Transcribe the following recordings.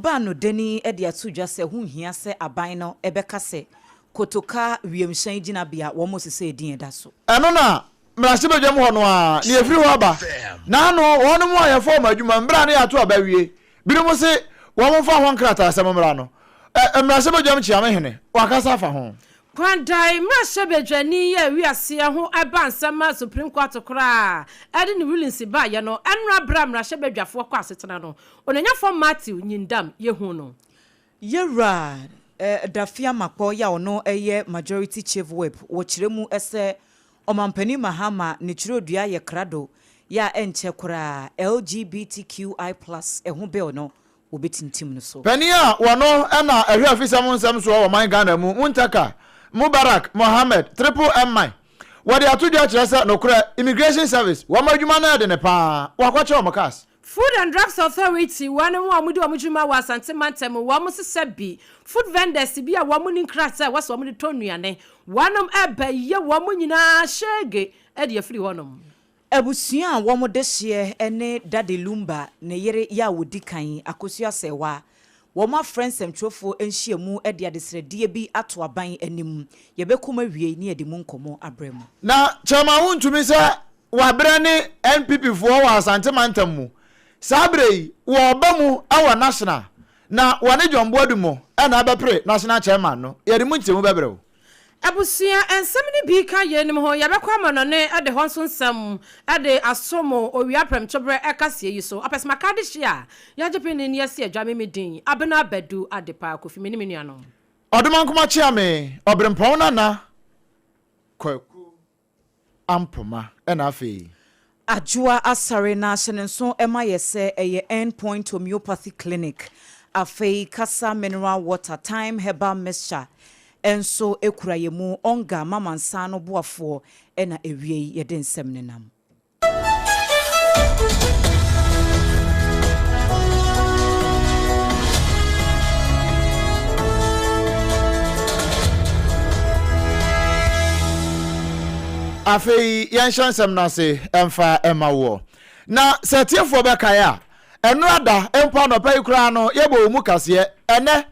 Baanodani de ato dwa sɛ ɛho nhia sɛ aban no bɛka sɛ Kotoka wiemhyɛn gyinabea wɔn sesɛ edin ɛda so. Ɛno na mmarahyɛbadwam hɔ no ara na yɛfiri hɔ aba. Na ano wɔnom a yɛfa wɔn adwuma mmerɛ a na yɛato aba awie, binom se wɔn mfa ho nkrataasɛm mmra no, ɛ, mmarahyɛbadwam kyeamehene, wakasa afa ho. Kwandae mmarahyɛbadwani yi a wiase ho ba nsɛm maa Supreme Court koraa de ne rulings baeɛ no, ɛnora berɛ a mmarahyɛbadwafoɔ kɔ asetena no, Onuonyafoɔ Matthew Nyindam yɛhuu no. Yɛwura Dafi Amakpɔ yi a ɔno yɛ Majority Chief Whip wɔ kyerɛ mu sɛ Ɔmanpanin Mahama ne twerɛdua yɛ krado yɛ a ɛnkyɛ koraa LGBTQI plus ho bill no wɔbɛtintim no so. Panin a wɔno na ɛhwɛ afisɛm nsɛm soɔ wɔ man Ghana mu, Muntaka Mubarak Mohammed, Triple M man, wɔde ato dwa kyerɛ sɛ nokorɛ Immigration Service wɔn adwuma no ɛdene paa, wɔakɔkyɛ wɔn cars. Food and Drugs Authority, wɔnom a wɔdi wɔn dwuma wɔ Asante mantam mu, wɔn sesa bi, food vendors bi a wɔn nni nkrataa a ɛwɔ sɛ wɔn de tɔ nnuane, wɔnom ɛbɛ yɛ wɔn nyinaa hyege de afiri hɔ nom. Abusua a wɔn dehyeɛ ne Daddy Lumba ne yere yɛ a wɔdi kan, Akosua Serwaa, wɔn afrɛ nsɛmtwerɛfoɔ nhyiamu de adesrɛdeɛ bi ato aban anim. Yɛbɛkɔ mu awiei ne yɛde mu nkɔmmɔ abrɛ mo. Na Chairman wontumi sɛ wabrɛ ne NPP foɔ wɔ Asante mantam mu. Saa berɛ yi wɔreba mu wɔ National na wɔne John Boadu mo na ɛbɛpere National Chairman no. Yɛde mu nkyerɛmu bɛbrɛ wo. Abusua nsɛm no bi ka yeinom ho, Yɛbɛkɔ amanɔne de hɔ nso nsɛm de aso mo owia prɛmtoberɛ kaseɛ yi so. Ɔpɛsɛmaka adehyeɛ a yɛagye pene ne asi adwa me me din Abena Badu Adepa Kofi me ne me nuanom. Ɔdomankoma Kyeame, Ɔberempɔn Nana Kwaku Ampoma ɛna afei. Adwoa Asare na ahyɛ ne nso ma yɛ sɛ ɛyɛ End Point Homeopathy Clinic. Afei Kasa Mineral Water, Thyme Herbal Mixture nso kura yɛn mu, Onga Mama Nsa no boafoɔ na awiei yɛde nsɛm no nam. Afei yɛnhyɛ nsɛm no ase mfa mma woɔ. Na sɛ atiefoɔ bɛkae a, ɛnora da mpo anɔpa yi koraa no yɛbɔ wɔ mu kaseɛ. Ɛnɛ,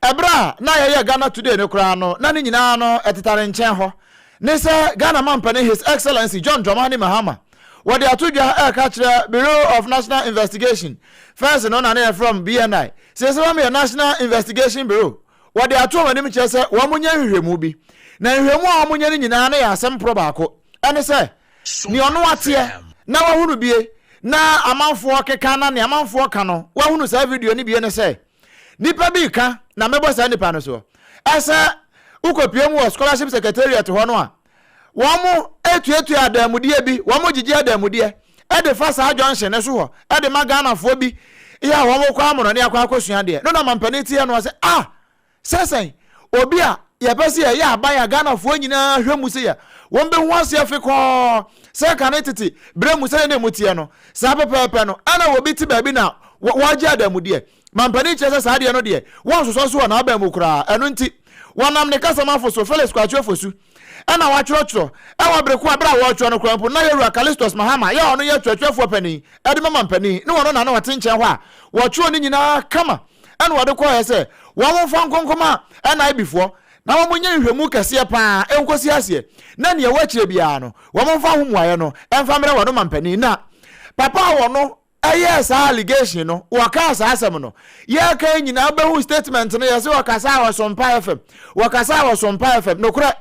ɛberɛ a na yɛyɛ Ghana Today no koraa no, na ne nyinaa no ɛtetare nkyɛn hɔ. Ne sɛ Ghana mampanin His Excellency John Dramani Mahama, wɔde ato dwa ɛreka kyerɛ Bureau of National Investigation, first no na ne yɛfrɛ wɔn BNI, seesei wɔn yɛ National Investigation Bureau, Wɔde ato wɔn anim kyerɛ sɛ wɔnyɛ nhwehwɛmu bi. Na nhwehwɛmu a wɔnyɛ no nyinaa no yɛ asɛm porɔ baako. Ɛne sɛ, nea ɔno ateɛ na wahunu bie na amanfoɔ keka na nea amanfoɔ ka no wahunu saa video no bie ne sɛ, nipa bi reka na mɛbɔ saa nipa no soɔ. Ɛsɛ wokɔpie mu wɔ scholarship secretariat hɔ no a, wɔtuatua adanmudeɛ bi, wɔgyegye adanmudeɛ de fa saa junction no so hɔ de ma Ghanafoɔ bi yɛ a wɔkɔ amorɔne akɔ akɔsua adeɛ. No na mampanin teɛ no ɔsɛ ah sɛ sɛn obi a yɛpɛ sɛ yɛyɛ aban a Ghanafoɔ nyinaa hwɛ mu sɛ yɛ wɔn bɛhu aseɛ fekɔɔ sɛ kane tete berɛ mu sɛdeɛ na emu teɛ no saa pɛpɛɛpɛ no ɛna obi te baabi na wɔgye adanmudeɛ. Mampanin kyerɛ sɛ saa adeɛ no deɛ wɔnsosɔ so wɔ n'aban mu koraa ɛno nti wɔnam ne kasamafo so Felix Kwakye Ofosu na wɔatwerɛtwerɛ wɔ bere ko a bere a wɔretwerɛ no koraa mpo na Yɛwura Callistus Mahama yɛ a ɔno yɛ twerɛtwerɛfoɔ panin de ma mampanin ne ɔno na na ɔte nkyɛn hɔ a wɔtwerɛ ne nyinaa kama ɛna wɔde kɔeɛ sɛ wɔn mfa nkonkoma NIB foɔ na wɔn nyɛ nhwɛmu kɛseɛ paa nkɔsi aseɛ na nea ɛwɔ akyire biara no wɔn mfa ho mmuaeɛ no mfa mmerɛ wɔn mampanin na papa a wɔno ɛyɛɛ saa allegation no, wɔkaa saa asɛm no. Yɛreka yi nyinaa wobɛhu statement no, yɛse wɔkasaa wɔ Sompa FM, wɔkasaa wɔ Sompa FM. Nokorɛ,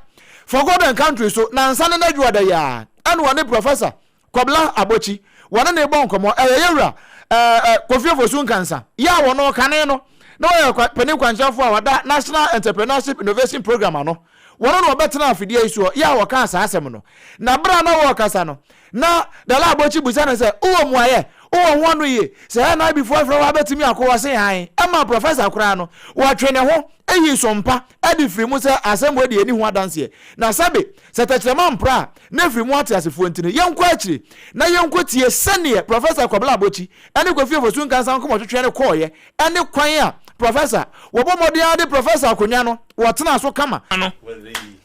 For God and Country so, nansa ne n'adwoɔda yi ara, ɛna wɔne Professor Kɔbla Abokyi, wɔne no rebɔ nkɔmmɔ, ɛyɛ yɛwura ɛɛ ɛ Kofi Ofosu Nkansa, yɛ a wɔno kane no, na ɔyɛ kwa, panin kwankyerɛfoɔ a wɔda National Entrepreneurship Innovation Program ano. Wɔno na wɔbɛtenaa afidie yi soɔ, yɛ a wɔkaa saa asɛm no. Na berɛ a na wɔrekasa no, Na Dala Abokyi bisa no sɛ, Wowɔ mmuaeɛ? Wowɔ ho anoyie? Sɛ NIB foɔ frɛ wo a bɛtumi akɔ? Ɔse aane. Ɛma Professor koraa no, wɔtwe ne ho yii sompa de firi mu sɛ asɛm wei deɛ ɛnni ho adanseɛ. Na sɛbe, sɛ tɛkyerɛma mpra a, na ɛfiri mu ateasefoɔ nti no, yɛnkɔ akyire na yɛnkɔtie sɛdeɛ Professor Kwabena Abokyi ne Kofi Ofosu Nkansah nkɔmmɔtwetweɛ no kɔeɛ ne kwan a Professor, wɔbɔ mmɔden ara de Professor akonnwa no, wɔtenaa so kama. No,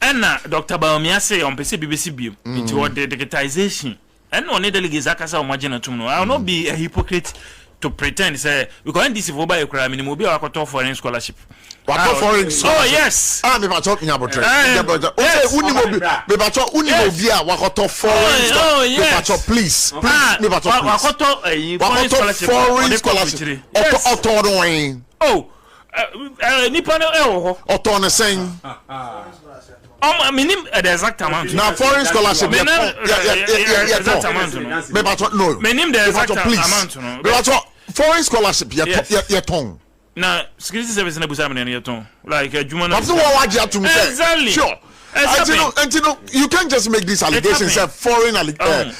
ɛna Doctor Bawumia se ɔmpɛ sɛ bi bɛsi biom, nti ɔde digitization ɛna ɔne delegates akasa a wɔagye no atom no. I will not be a hypocrite. to pretend sɛ because NDC foɔ ba yɛ koraa minim obi a wakɔtɔ foreign scholarship. Wakɔ foreign scholarship. Oh yes. Ah mipatsɔ nyabotrɛ. Nyabotrɛ. O sɛ wunim obi mipatsɔ wunim obi a wakɔtɔ foreign scholarship. Oh yes. Mipatsɔ please please mipatsɔ please. Wakɔtɔ ɛyi foreign scholarship. Wakɔtɔ foreign scholarship. Ɔtɔ ɔtɔ no wɛn. Oh nipa no ɛwɔ hɔ. Ɔtɔ ne sɛn. Ɔmo minim the exact amount. Na foreign scholarship yɛ tɔn yɛ yɛ yɛ yɛ tɔn. Mipatsɔ no. Minim the exact amount no. Mipatsɔ foreign scholarship yɛ tɔn yɛ tɔn. Na security service na busa mi na yɛ tɔn like adwuma na. Pàṣẹ wọn wá jẹ atum sẹ. Exactly. Sure. Exactly. Nti no you can't just make this allegation sẹ foreign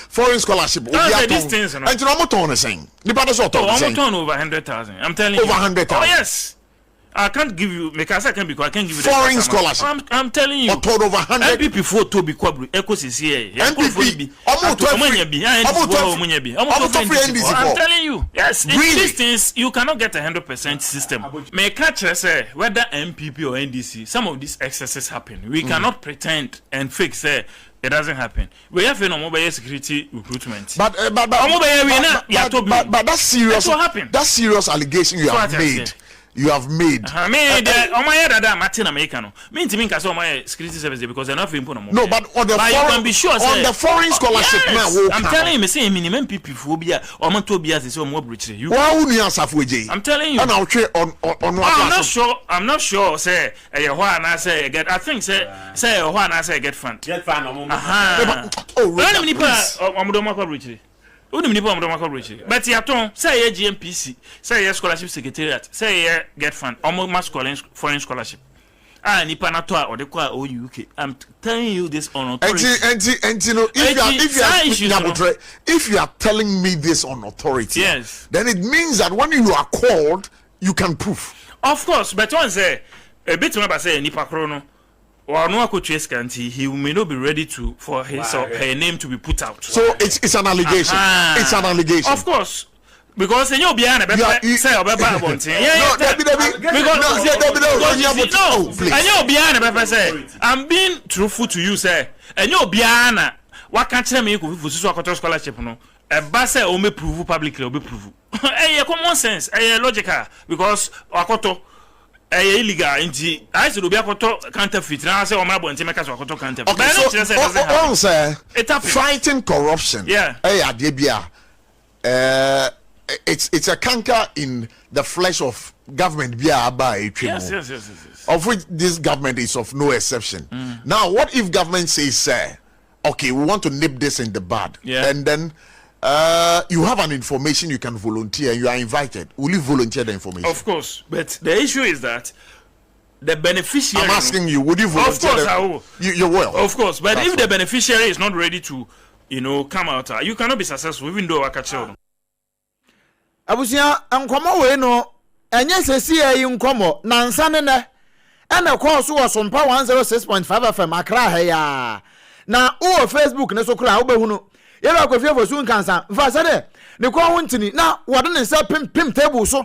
foreign scholarship obi atɔn. Nti na ọmọ tɔn ne sɛn. Nipa de sɛ ɔtɔn ne sɛn. Ọmọ tɔn over 100,000. I'm telling you. Over 100,000. Oh yes. I can't give you because I can't because I can't give you the foreign scholarship. I'm telling you. Ɔtɔn over 100. NPP fo to bi kwabru ɛkɔ sisi yɛ. NPP ɔmo tɔ ɔmo nya bi. Ɔmo tɔ ɔmo nya bi. Ɔmo tɔ free NDC fo. I'm telling you. Yes. Really? In these things you cannot get 100% system. Mɛka kyerɛ sɛ whether NPP or NDC some of these excesses happen. We cannot pretend and fake sɛ it doesn't happen. Wei afei na ɔmo bɛyɛ security recruitment. But but but ɔmo bɛyɛ wei na yàtɔ bi. But but that serious It will happen. that serious allegation you So have what I made say? you have made. Me deɛ ɔmo ayɛ dada a mate na meka no me ntumi nka sɛ ɔmo ayɛ security service deɛ because ɛno afei mpo na ɔmo No, bɛyɛ. but on the But you foreign can be sure on sɛ the foreign scholarship yes, now wo I'm ka telling you me sɛ minim NPP foɔ bi a ɔmo tɔ bi ase sɛ ɔmo aburukyire. You Wa wo nua asafo egye. I'm telling you. Ɛna ɔtwe ɔno I'm not sure I'm not sure sɛ ɛyɛ hɔ anaasɛ ɛyɛ get I think sɛ sɛ ɛyɛ hɔ anaasɛ ɛyɛ get fund. Get fund ɔmo. Aha. Oh, Wonim nipa please. a ɔmo de ɔmo akɔ aburukyire. Wonim nipa a ɔmo de ɔmo akɔ aburukyire. But yɛatɔn sɛ ɛyɛ GMPC sɛ ɛyɛ scholarship secretariat sɛ ɛyɛ get fund ɔmo ma foreign scholarship. A nipa natɔ a ɔde kɔ a ɔwɔ UK. I'm telling you this on authority. Enti enti enti no if you are Enti, if you saa are issues no. Nyabotre, if you are telling me this on authority, Yes. then it means that when you are called, you can prove. Of course, but wɔn sɛ ebitumi aba sɛ nipa koro no ɔno akɔtua sika nti he may not be ready to for his or her name to be put out. So it's an allegation. Ah. It's an allegation. Of course, because enye obiara na You are- bɛpɛ sɛ ɔbɛba abɔnten. No, Debbie, Debbie. Because No, Debbie, no, because you see, Nyabotre- no, oh, please. enye obiara na bɛpɛ sɛ I'm being truthful to you sɛ enye obiara na waka kyerɛ me Kofi Fosu so akɔtɔ scholarship no ɛba sɛ ɔmɛ prove publicly ɔbɛ prove ɛyɛ common sense ɛyɛ logical because wakɔtɔ ɛyɛ illegal nti ayɛ sɛ obi akɔtɔ counterfeit na sɛ ɔmɛ abɔnten mɛka sɛ wakɔtɔ counterfeit. Okay, But ɛno so kyerɛ sɛ it doesn't happen. on sɛ It happen. fighting corruption. Yeah. Ɛyɛ adeɛ bi a ɛɛ it's a canker in the flesh of government bi a aba a etwa mu. Yes. Of which this government is of no exception. Now, what if government says, sir, okay, we want to nip this in the bud, Yeah. and then you have an information you can volunteer, and you are invited. Will you volunteer the information? Of course, but the issue is that the beneficiary. I'm asking you, would you volunteer? Of course, the, I will. You will. Of course, but That's if the fine. beneficiary is not ready to, come out, you cannot be successful, even though I catch you. Abusua, nkɔmɔ wei no ɛnyɛ sɛsi yi nkɔmɔ nansa ne nɛ ɛna ɛkɔɔ so wɔ Sompa 106.5 FM Accra ha yi na wowɔ Facebook ne so koraa wobɛhunu yɛrɛ Akɔfie Fosu Nkansa mfa sɛdeɛ ne kɔn ho ntini na wɔde ne nsa pimpim table so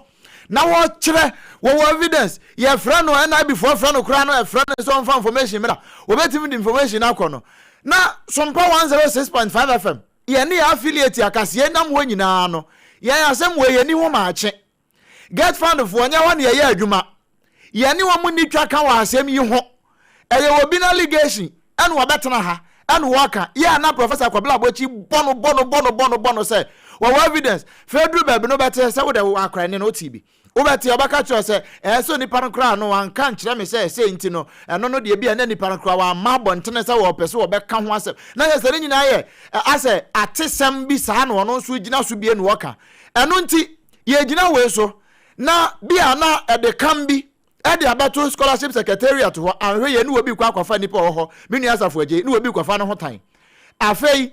na wɔkyerɛ wɔwɔ evidence. Yɛfrɛ no NIB foɔ frɛ no koraa no ɛfrɛ no sɛ ɔmfa information mmra, wɔbɛtumi de information akɔ no na Sompa 106.5 FM yɛne yɛ affiliate akaseɛ nam hɔ nyinaa no yɛn asɛm wɔ yɛni ho maakye. Get Fund foɔ nyɛ hɔ ne yɛyɛ adwuma, yɛne wɔn mu ni twa ka wɔ asɛm yi ho. Ɛyɛ obi na allegation ɛna wɔbɛtena ha ɛna wɔka yɛ ana Professor Kwabena Abɔkyi bɔ no bɔ no bɔ no bɔ no bɔ no sɛ wɔwɔ evidence fɛduru baabi no bɛte sɛ wode akora ne no wote bi wobɛte ɔbɛka kyerɛ sɛ ɛyɛ sɛ nipa no koraa no wanka nkyerɛ me sɛ ɛsɛ nti no ɛno no deɛ bi a na nipa no koraa wamma abɔntene sɛ wɔpɛ sɛ wɔbɛka ho asɛm na yɛ sɛ ne nyinaa yɛ asɛ atesɛm bi saa na ɔno nso gyina so bie na wɔka. Ɛno nti yɛgyina wei so na bi a na ɛde kam bi ɛde abɛto scholarship secretariat hɔ ahwɛ yɛ ne wɔ bi kɔ akɔfa nipa wɔ hɔ. Me nua Asafo agye ne wɔ bi kɔfa ne ho tan. Afei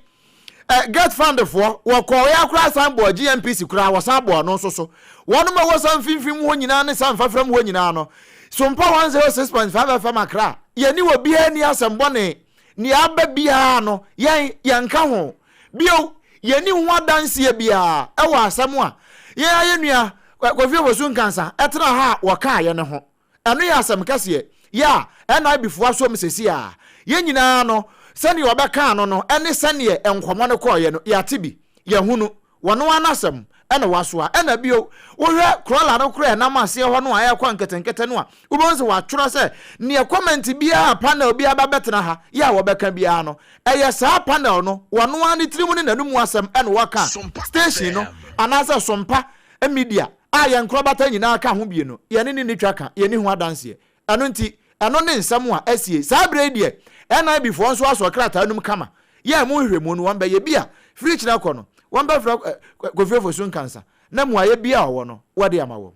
Get Fund foɔ wɔkɔɔ yɛ akora san bɔ GMPC koraa wɔsan bɔ ɔno nso so wɔn a wɔsan mfimfini hɔ nyinaa ne san mfafra mu hɔ nyinaa no. Sompa 106.5 FM Accra yɛni wɔ biara ni asɛm bɔne nea aba biara no yɛn yɛnka ho bio, yɛni ho adanseɛ biara ɛwɔ asɛm a yɛn ayɛ nua Kofi Ofosu Nkansa ɛtena ha a wɔkaa yɛ ne ho. Ɛno yɛ asɛm kɛseɛ yɛ a NIB foɔ asom sɛsi a yɛn nyinaa no sɛneɛ wɔbɛkaa no no ɛne sɛneɛ nkɔmmɔ no kɔɔyɛ no yɛate bi yɛhunu wɔno anasɛm. na wasoa. Ɛna bio, wohwɛ crawler no koraa a ɛnam aseɛ hɔ no a ɛrekɔ nketenkete no a, wobɛhu sɛ wɔatwerɛ sɛ neɛ comment biara a panel biara ba bɛtena ha yɛ a wɔbɛka biara no, ɛyɛ saa panel no, wɔno ara ne tirim ne n'anomu asɛm na wɔka. Station no anaasɛ Sompa Media a yɛn nkorabata nyinaa ka ho bie no, yɛne no nni twaka, yɛnni ho adanseɛ. Ɛno nti, ɛno ne nsɛm a asie. Saa berɛ yi deɛ, NIB foɔ nso asɔ krataa no mu kama. Yɛ ɛmo nhwehwɛmu no, wɔn bɛyɛ bi a, firi kyena kɔ no, wɔn bɛfrɛ Kofi Ofosu Nkansah na mmuaeɛ biara a ɔwɔ no, wɔde ama wɔn.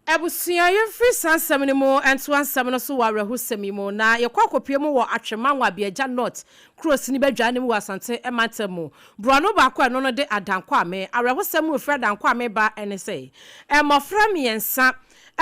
Abusua, yɛmfiri saa nsɛm no mu ntoa nsɛm no so wɔ awerɛhosɛm yi mu, na yɛkɔ akɔpue mu wɔ Atwemango Abiagya North kuro sini badwa no mu wɔ Asante mantam mu. Borɔno baako a ɛno no de Adankwame. Awerɛhosɛm mu ɛfiri Adankwame ba ne sɛ, mmɔfra mmiɛnsa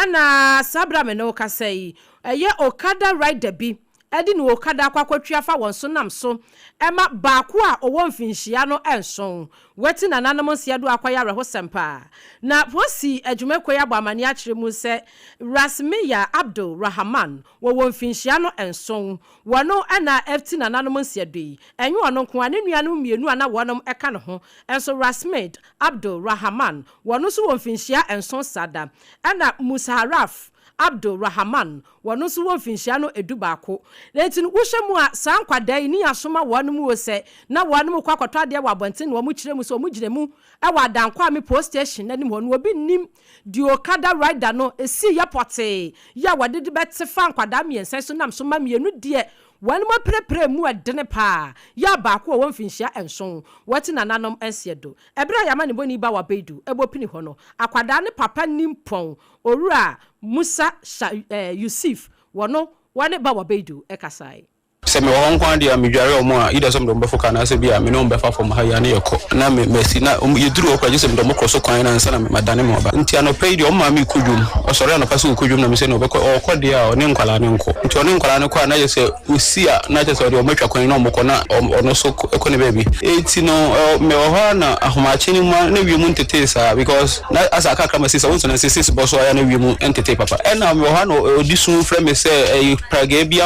na saa berɛ a me ne wo kasa yi, ɛyɛ Okada rider bi de ne okada akɔ akɔtwi afa wɔn so nam so ma baako a ɔwɔ mfinhyia no nson. Wati nananom nseɛ do akɔyɛ awerɛhosɛm paa. Na Posi adwumakuo yi abɔ amaneɛ akyerɛ mu sɛ Rasmiya Abdul Rahaman wɔwɔ mfinhyia no nson. Wɔno na afti nananom nseɛ do yi. Ɛnyɛ ɔno nko ara, ne nuanom mmienu a na wɔnom ka ne ho nso Rasmid Abdul Rahaman wɔno nso wɔ mfinhyia nson saa da. Ɛna Musharraf Abdul Rahaman Wɔn nso wɔ mfinhyia no edubaako. Enti no, wohwɛ mu a, saa nkwadaa yi, ne yɛasoma wɔn o sɛ na wɔn rekɔ akɔtɔ adeɛ wɔ abɔnten na wɔkyerɛ mu sɛ wɔgyina mu wɔ Adankwame Post Station no anim hɔ no, obi nnim deɛ Okada rider no siiɛ pɔtee yɛ a wɔde de bɛte faa nkwadaa mmiɛnsa yi so nam so ma mmienu deɛ wɔn apirapira mu ɛdene pa ara yɛ a baako a ɔwɔ mfinhyia nson wɔte nananom nseɛ do. Ɛberɛ a yɛamanebɔni ba Wabedu bɔ pini hɔ no, akwadaa no papa nimpɔn Owura Musa Sha eh, Yusuf, wɔno wɔne Bawa Beidu kasae. Sɛ mewɔ hɔ nko ara deɛ a, medware wɔn a, either sɛ mede wɔn bɛfo car anaasɛ bi a me ne wɔn bɛfa fam ha yi a na yɛkɔ. Na me masi na wɔn yɛduru hɔ koraa gye sɛ mede wɔn kɔ so kwan no ansa na madane me aba. Nti anɔpa yi deɛ wɔn maame rekɔ dwam. Ɔsɔre anɔpa sɛ ɔrekɔ dwam na mese no ɔbɛkɔ, ɔrekɔ deɛ a ɔne nkwadaa no nkɔ. Nti ɔne nkwadaa no kɔ a na kyerɛ sɛ Ɔsi a, na kyerɛ sɛ ɔde wɔn atwa kwan na wɔkɔ na ɔno nso kɔ ne baabi. Enti no, mewɔ hɔ ara na ahomakye no mu ara na wiem ntetee saa because na asɛ aka kakra ma six a, wohu sɛ na sɛ six bɔ so a, ɛyɛ a na wiem ntetee papa. Ɛna mewɔ hɔ ara na ɔdi su frɛ me sɛ ɛyi pragea bi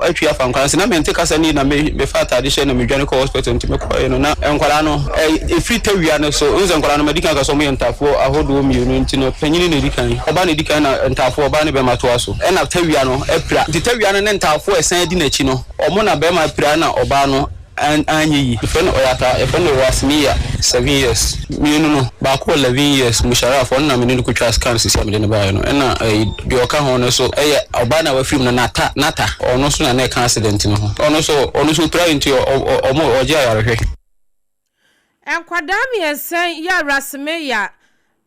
atwi afa nkwadaa no sɛ na mente kasa no yie na mefa ataade hyɛ na medwane kɔ hospital nti mekɔeɛ no na nkwadaa no ɛfiri tawia no so, wohu sɛ nkwadaa no madi kan aka sɛ wɔyɛ ntaafoɔ ahodoɔ mmienu nti no panyini na ɛdi kan, ɔbaa na ɛdi kan na ntaafoɔ ɔbaa ne bɛrima toa so. Ɛna tawia no apira. Nti tawia no ne ntaafoɔ a ɛsan di n'akyi no, wɔn na barima apira na ɔbaa no anyɛ yie. Yɛfrɛ no Ɔyata, yɛfrɛ no Rasmiya, seven years. Mmienu no, baako wɔ eleven years, Musharraf, ɔno na me ne no kɔtwaa scan sisi a mede no baeɛ no. Ɛna ɛyi, deɛ ɔka ho no nso yɛ ɔbaa no a wafiri mu no, Nata, Nata, ɔno nso na na ɛka accident no ho. Ɔno nso, ɔno nso ɔpiraeɛ nti ɔ, ɔ, wɔn, ɔgye ayarehwɛ. Nkwadaa mmiɛnsa yi a Rasmeya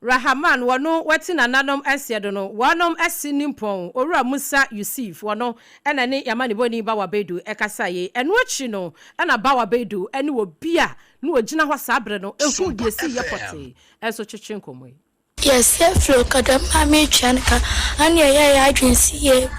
Rahaman wɔno wati nananom nseɛ do no, wɔnom se nimpɔn Owura Musa Yusif wɔno na ne Yamanibɔni Bawa Baidu kasaeɛ yi. Ɛno akyi no na Bawa Baidu ne obi a na ɔgyina hɔ saa berɛ no huu deɛ ɛsiiɛ pɔtee nso twetwe nkɔmmɔ yi. Yɛsɛ firi okada mu a metua no ka ɛne yɛyɛɛ yɛn adwene sɛ yɛ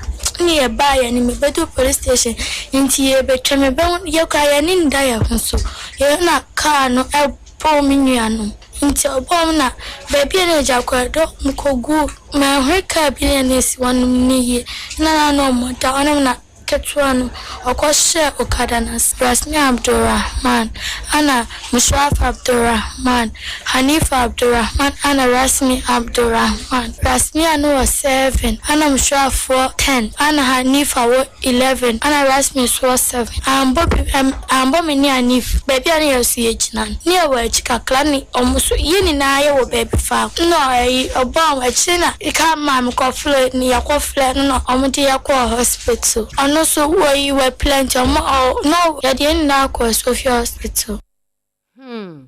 ne yɛbaeɛ no mebɛduru police station nti yɛbɛtwa mebɛhu yɛ koraa yɛn ani nda yɛn ho so yɛ na kaa no ɛbɔɔ me nuanom nti ɔbɔɔ mu na baabi a na agya kwadwo mekɔguu manhuri kaa bi na na ɛsi hɔ nom no yie na na na ɔmo da hɔ nom na Ketewa no, ɔkɔhyɛɛ okada no ase. Rasmi Abdulrahman ana Mushraf Abdulrahman, Hanifa Abdulrahman ana Rasmi Abdulrahman. Rasmi a no wɔ seven ana Mushraf wɔ ten ana Hanifa wɔ eleven ana Rasmi so wɔ seven. Ambɔ bi ɛm ambɔ me ne Hanif baabi a na yɛ so yɛgyina no ne yɛwɔ akyi kakra ne ɔmo so yɛ nyinaa yɛwɔ baabi faako na ɛyi ɔbɔɔ wɔn akyire na kaa maa me kɔ frɛ ne yɛkɔ frɛ no na ɔmo de yɛ kɔɔ hospital ɔno so wɔyi wɔ plenty ɔmo ɔ no yɛde yɛn nyinaa kɔɔ Sophia hospital. Hmm.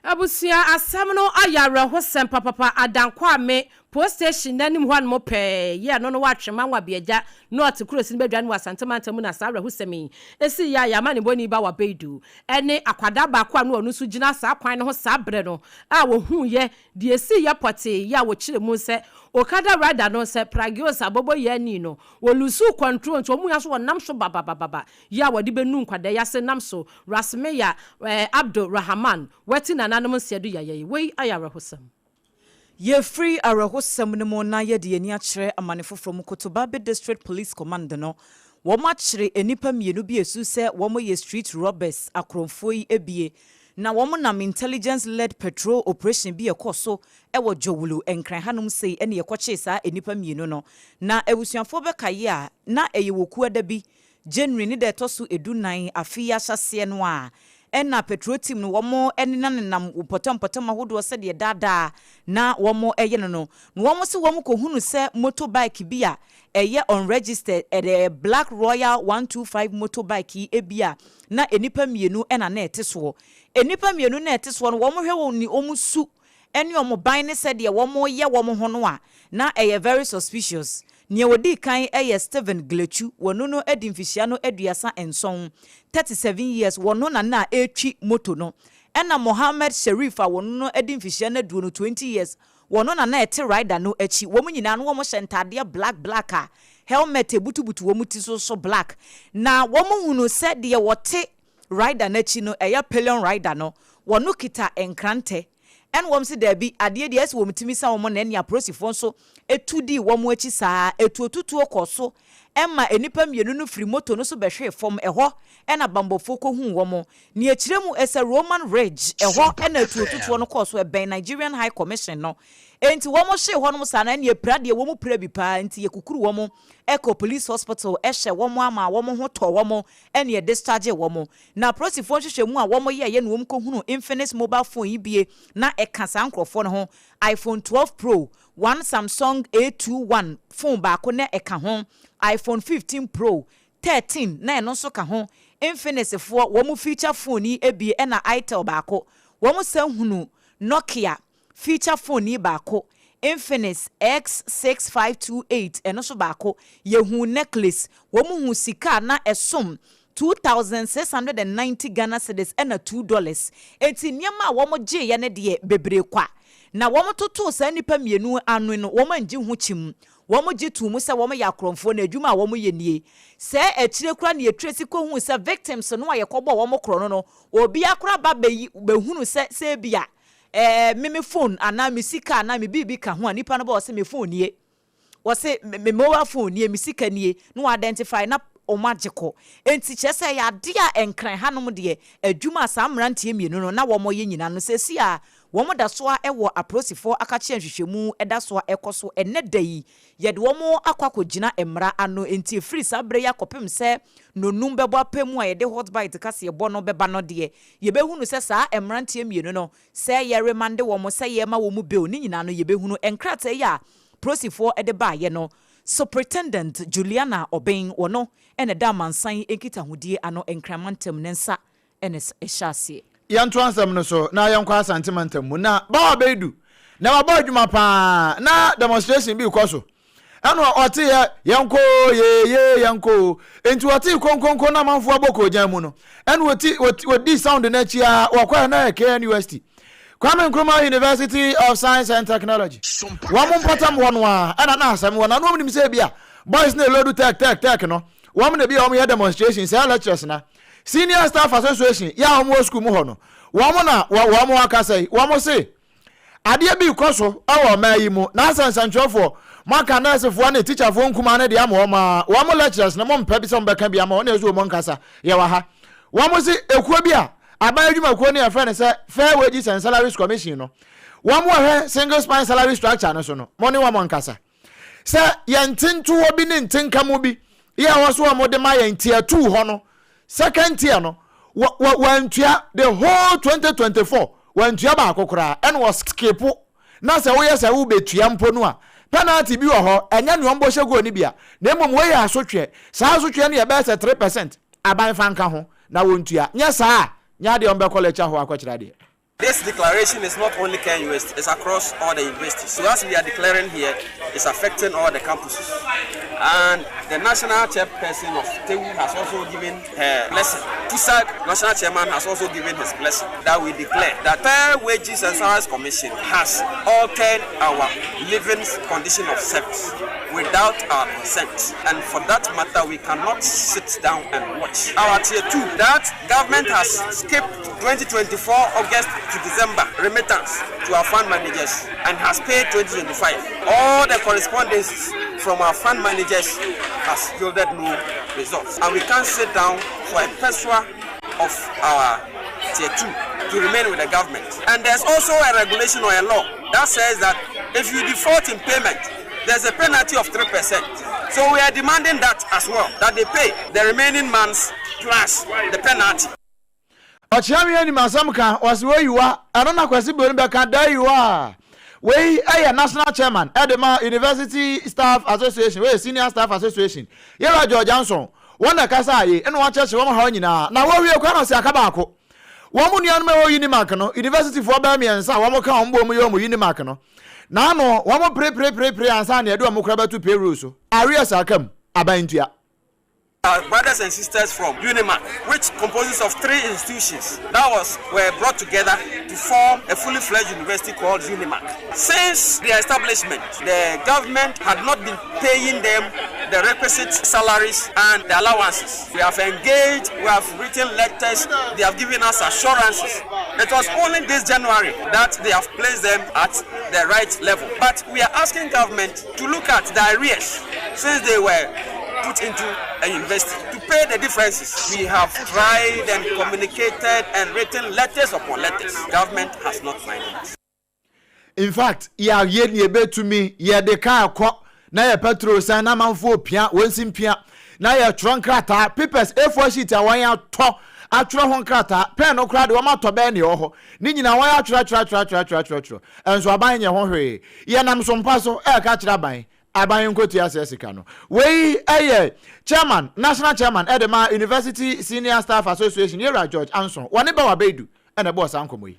Abusua asɛm no ayɛ awerɛhosɛm papapa Adankwame post station no anim hɔ nom pɛɛ yɛ ɛno no wɔatwe Manwa Biagya North Kurosi no badwa no wɔ Asante mantam mu na saa awerɛhosɛm yi sii yɛ a yɛn amanebɔni Bawa Baidu ne akwadaa baako a na ɔno nso gyina saa kwan no ho saa berɛ no a wɔhuuiɛ deɛ ɛsiiɛ pɔtee yɛ a wɔkyerɛ mu sɛ Okada rider no sɛ Pragios aboboyaani no wɔlusuu control nti wɔn nyinaa nso wɔnam so bababababa Yi a wɔde bɛnu nkwadaa yi ase nam so, Rasmeya eh, Abdul Rahaman, wati nananom nseɛ do yaya yi. Wei ayɛ awerɛhosɛm. Yɛfiri awerɛhosɛm no mu na yɛde yɛn ani akyerɛ amane foforɔ mu, Kotobabi District Police Command no, wɔakyere nnipa mmienu bi a ɛsu sɛ wɔyɛ street robbers, akorɔmfoɔ yi abie. Na wɔn nam intelligence led patrol operation bi a ɛkɔɔ so wɔ Dzorwulu, Nkran hanom sei na yɛkɔkyee saa nnipa mmienu no. Na abusuafoɔ bɛkae a, na ɛyɛ wɔ Kuada bi, January ne da ɛtɔ so edu nan afe yi ahyɛaseɛ no a, ɛna patrol team no wɔn nenanenam mpɔtam mpɔtam ahodoɔ sɛdeɛ daadaa na wɔn yɛ no no. Na wɔn se wɔn kɔhunu sɛ motor bike bi a ɛyɛ unregistered, ɛyɛ Black Royal 125 motor bike yi bi a na nnipa mmienu na na ɛte soɔ. Nnipa mmienu na ɛte soɔ no, wɔhwɛ wɔn ne wɔn su ne wɔn ban ne sɛdeɛ wɔyɛ wɔn ho no a, na ɛyɛ very suspicious. Nea ɔdii kan yɛ Stephen Glechu, wɔno no adi mfihyia no 37, 37 years, wɔno na na ɛretwi moto no. Ɛna Mohammed Sherif a wɔno no adi mfihyia no aduonu, 20 years, Wɔno na na ɛte rider no akyi. Wɔn nyinaa no wɔhyɛ ntaadeɛ black black a helmet butubutu wɔn ti so nso black. Na wɔn hunu sɛ deɛ wɔte rider no akyi no ɛyɛ pillion rider no, wɔno kita nkrantɛ. Ɛna wɔn se daabi, adeɛ deɛ ɛsɛ wɔn tumi sa wɔn na ɛne apolisifoɔ nso tu dii wɔn akyi saa. Atuotutuo kɔɔ so ma nnipa mmienu no firi moto no so bɛhwee fam. Ɛhɔ na bammɔfoɔ kɔhuu wɔn. Nea ɛkyerɛ mu sɛ Roman Ridge, ɛhɔ na atuotutoɔ no kɔɔ so, ɛbɛn Nigerian High Commission no. Enti wɔn hyee hɔnom saa no, ɛnneɛ pira deɛ wɔn pira bi paa, nti yɛkukuru wɔn kɔɔ Police Hospital hyɛ wɔn ama wɔn ho tɔɔ wɔn ɛne yɛ dischargee wɔn. Na apolisifoɔ nhwehwɛmu a wɔn yɛeɛ na wɔn kɔhunuu Infinix mobile phone yi bie na ɛka saa nkorɔfoɔ no ho, iPhone 12 Pro, one Samsung A21 phone baako na ɛka ho, iPhone 15 Pro, 13 na ɛno nso ka ho, Infinix foɔ wɔn feature phone yi abie ɛna Itel baako, wɔn san hunu Nokia feature phone yi baako, Infinix X6528 ɛno nso baako, yɛhuu necklace, wɔn huu sika a na ɛsom 2690 Ghana cedis ɛna two dollars, enti nneɛma a wɔn gyeeɛ no deɛ bebree kwa, na wɔn totoo saa nnipa mmienu ano no wɔn angye ho kyim. Wɔgye too mu sɛ wɔyɛ akorɔmfoɔ na adwuma a wɔyɛ nie. Sɛɛ akyire koraa na yɛtrace kɔhuu sɛ victims no a yɛkɔbɔɔ wɔn korɔno no, obiara koraa ba bɛyi bɛhunu sɛ sɛ ebia ɛɛ me me phone anaa me sika anaa me biribi ka ho a, nipa no ba ɔse me phone nie, ɔse me mobile phone nie, me sika nie, na wɔ identify na wɔagye kɔ. Enti kyerɛ sɛ ɛyɛ adeɛ a Nkran hanom deɛ adwuma a saa mmeranteɛ mmienu no na wɔyɛ nyinaa no seesei a Wɔda so ara wɔ apolisifoɔ akakyeɛ nhwehwɛmu da so ara ɛkɔ so ɛnnɛ da yi. Yɛde wɔn akɔ akɔgyina mmara ano enti ɛfiri saa berɛ yi akɔpem sɛ nnɔnum bɛbɔ apɛ mu a yɛde Hot Bite kaseɛbɔ no bɛba no deɛ, yɛbɛhunu sɛ saa mmeranteɛ mmienu no, sɛ yɛremande wɔn, sɛ yɛrema wɔn bail, ne nyinaa no yɛbɛhunu. Nkrataa yi a polisifoɔ de baeɛ no, Superintendent Juliana Obeng, ɔno na ɛda amansan nkitahodie ano Nkran mantam ne nsa na ɛhyɛ aseɛ. Yɛntoa nsɛm no so na yɛnkɔ Asante mantam mu. Na Bawa Baidu na wabɔ adwuma paa na demonstration bi rekɔ so. Ɛna ɔteeɛ yɛnkɔ o yee yɛnkɔ o. Enti ɔtee konkonko na amanfoɔ abɔ koogyan mu no, ɛna ɔti ɔdi sound no akyi ara wɔkɔɛ na ɛyɛ KNUST. Kwame Nkrumah University of Science and Technology. Wɔn mpɔtam hɔ no ara ɛna na asɛm wɔ na na wɔn nim sɛ ebia boys na elodu tech tech tech no wɔn na ebia wɔn yɛ demonstration sɛ lecturers na Senior Staff Association yɛ a wɔn wɔ sukuu mu hɔ no, wɔn na wɔn akasa yi, wɔn se adeɛ bi rekɔ so wɔ ɔman yi mu na asɛ nsɛntwerɛfoɔ moaka nɛɛsefoɔ ne tikyafoɔ nkumaa no deɛ ama wɔn a wɔn lecturers no mompɛ bi sɛ wɔbɛka bi ama wɔn na ɛsɛ wɔn nkasa yɛwɔ ha. Wɔn se ekuo bi a aban adwumakuo no yɛfrɛ no sɛ Fair Wages and Salaries Commission no wɔn wɔhwɛ single spine salary structure no so no mo ne wɔn nkasa. Sɛ yɛn ntentoɔ bi ne ntenkamu bi yɛ ɛwɔ so a wɔde ma yɛn tier 2 hɔ no, second tier no, wɔ wɔ wɔantua the whole 2024 wɔantua baako koraa ɛna wɔskipo na sɛ woyɛ sɛ wobɛtua mpo no a penalty bi wɔ hɔ ɛnyɛ nea ɔmbɔ hyɛ goal no bi a na mmom wei yɛ asotweɛ saa asotweɛ no yɛ bɛyɛ sɛ 3 percent aban fa nka ho na wɔntua nyɛ saa a nyɛ adeɛ ɔmbɛkɔ lecture hɔ akɔkyerɛ adeɛ. This declaration is not only KNUST, it's across all the universities. So as we are declaring here, it's affecting all the campuses. And the national chairperson of TEWU has also given her blessing. TUSAG national chairman has also given his blessing that we declare that Fair Wages and Salaries Commission has altered our living condition of service without our consent. And for that matter, we cannot sit down and watch. Our tier two, that government has skipped 2024 August to December remittance to our fund managers and has paid 2025. All the correspondences from our fund managers has yielded no results. And we can't sit down for a pesewa of our tier. tier 2 to remain with the government. And there's also a regulation or a law that says that if you default in payment, there's a penalty of 3%. So we are demanding that as well, that they pay the remaining months plus the penalty. Ɔkyea me anim asɛm ka, ɔse wei yiwa, ɛno na Kwasi Broni bɛka, da yiwa. Wei yɛ National Chairman de ma University Staff Association, wei yɛ Senior Staff Association, Yɛwura George Anson, wɔn na ɛkasaa yei, ɛna wɔakyerɛkyerɛ wɔn haw nyinaa, na wɔwie koraa na ɔse aka baako. Wɔn nuanom a ɛwɔ Unimak no, universityfoɔ bɛyɛ mmiɛnsa a wɔka wɔn bɔ mu yɛ wɔn Unimak no, na ano wɔn perepereperepere ansa na yɛde wɔn koraa bɛto payroll so. Arrears aka mu, aban ntua. Our brothers and sisters from UNIMAC, which composes of three institutions that was were brought together to form a fully fledged university called UNIMAC. Since their establishment, the government had not been paying them the requisite salaries and the allowances. We have engaged, we have written letters, they have given us assurances. It was only this January that they have placed them at the right level. But we are asking government to look at the arrears since they were put into a university to pay the differences. We have tried and communicated and written letters upon letters. Government has not minded us. In fact, yɛayɛ nea yɛbɛtumi, yɛde kaa kɔ na yɛ petrol san na amanfoɔ pia, wɔn si mpia, na yɛtwerɛ nkrataa, papers, A4 sheet a wɔn atɔ atwerɛ ho nkrataa, pɛn no koraa de wɔn atɔ bɛyɛ nea ɛwɔ hɔ, ne nyinaa wɔn atwerɛ atwerɛ atwerɛ atwerɛ atwerɛ atwerɛ atwerɛ, nso aban nyɛ ho hwee. Yɛnam so mpa so ɛreka kyerɛ aban, aban nkotua sɛ sika no. Wei ɛyɛ chairman, national chairman ɛde ma University Senior Staff Association, Yɛwura George Anson, wɔne Bɛwa Bɛdu ɛna ɛbɔɔ saa nkɔmmɔ yi.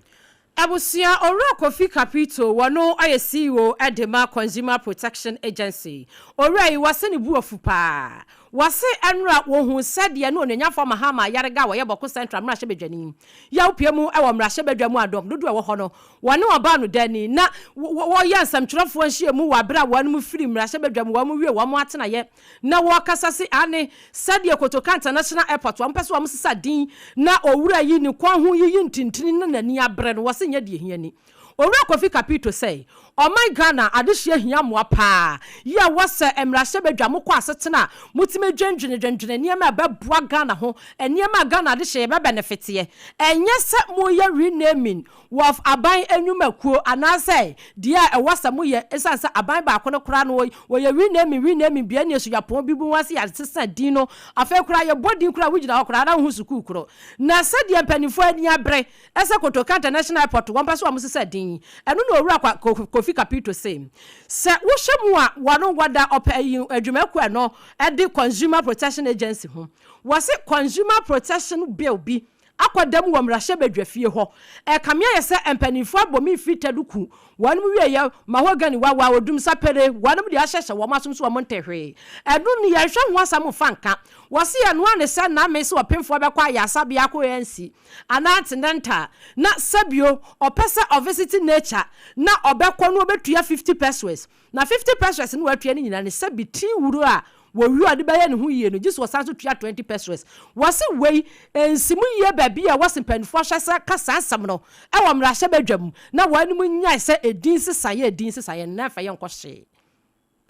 Abusua, Owura Kofi Kapito, wɔno ayɛ CEO de ma Consumer Protection Agency. Owura yi, wɔse ne bu afu paa. Wɔse ɛnora wɔhu sɛdeɛ ne Onuonyamfoɔ Mahama Ayariga a wɔyɛ Bawku Central mmarahyɛbadwani yaw pue mu wɔ mmarahyɛbadwa mu a dɔm dodoɔ a ɛwɔ hɔ no wɔne ɔbaa no dani na wɔyɛ nsɛmtwerɛfoɔ nhyiamu wɔ aberɛ a wɔnom firi mmarahyɛbadwa mu wɔn wie wɔn atenaeɛ na wɔkasa se aane sɛdeɛ Kotoka International Airport wɔn pɛ sɛ wɔn sesa din na owura yi ne kɔn ho yiyi ntintini na n'ani abrɛ no wɔse nyɛ deɛ hia ni. Owura Kofi Kapito sɛ ɔman Ghana adehyeɛ hia mmoa paa yi a wɔ sɛ mmarahyɛbadwa mokɔ asetena a motumi dwendwene dwendwene nneɛma a ɛbɛboa Ghana ho nneɛma a Ghana adehyeɛ yɛbɛbɛnefeteɛ ɛnyɛ sɛ moyɛ renaming Wɔf aban nnwumakuo anaasɛ deɛ a ɛwɔ sɛ moyɛ ɛsiane sɛ aban baako no koraa no wɔyɛ renaming renaming bia neɛ suapɔn bi mu ase yɛasesa din no afei koraa yɛbɔ din koraa wogyina hɔ koraa na wohu sukuu koro na sɛdeɛ mpanimfoɔ ani abere sɛ Kotoka International Airport wɔmpɛ sɛ wɔsesa din ɛno na Owura Kofi Kapito se sɛ wohyɛ mu a wɔno wɔda ɔpɛ ayi adwumakuo ɛno ɛde Consumer Protection Agency ho wɔse Consumer Protection Bill bi akɔda mu wɔ mmarahyɛbadwafie hɔ. Ɛkame ayɛ sɛ mpanimfoɔ abɔ me mfiri taduku, wɔnom wieɛ, mahogany, wawa, odum, sapere, wɔnom de ahyehyɛ wɔn asom so wɔn nte hwee. Ɛno no yɛnhwɛ ho asɛm mfa nka. Wɔse ɛno ara ne sɛ na me sɛ ɔpemfoɔ bɛkɔ ayaresabea akɔ ANC anaa antenatal na sɛbio ɔpɛ sɛ ɔvisiti nature na ɔbɛkɔ na ɔbɛtua 50 pesewas. Na 50 pesewas no watua no nyinaa no sɛbi ti wuro a Wɔwie a ɔde bɛyɛ ne ho yie no, gye sɛ ɔsan nso tua 20 pesewas. Wɔse wei nsi mu yie baabi a wɔse mpaninfoɔ hyɛ sɛ ka saa asɛm no wɔ mmarahyɛbadwa mu na wɔnom nyae sɛ edin nsesaeɛ edin nsesaeɛ no na ɛmfa yɛn nkɔ hwee.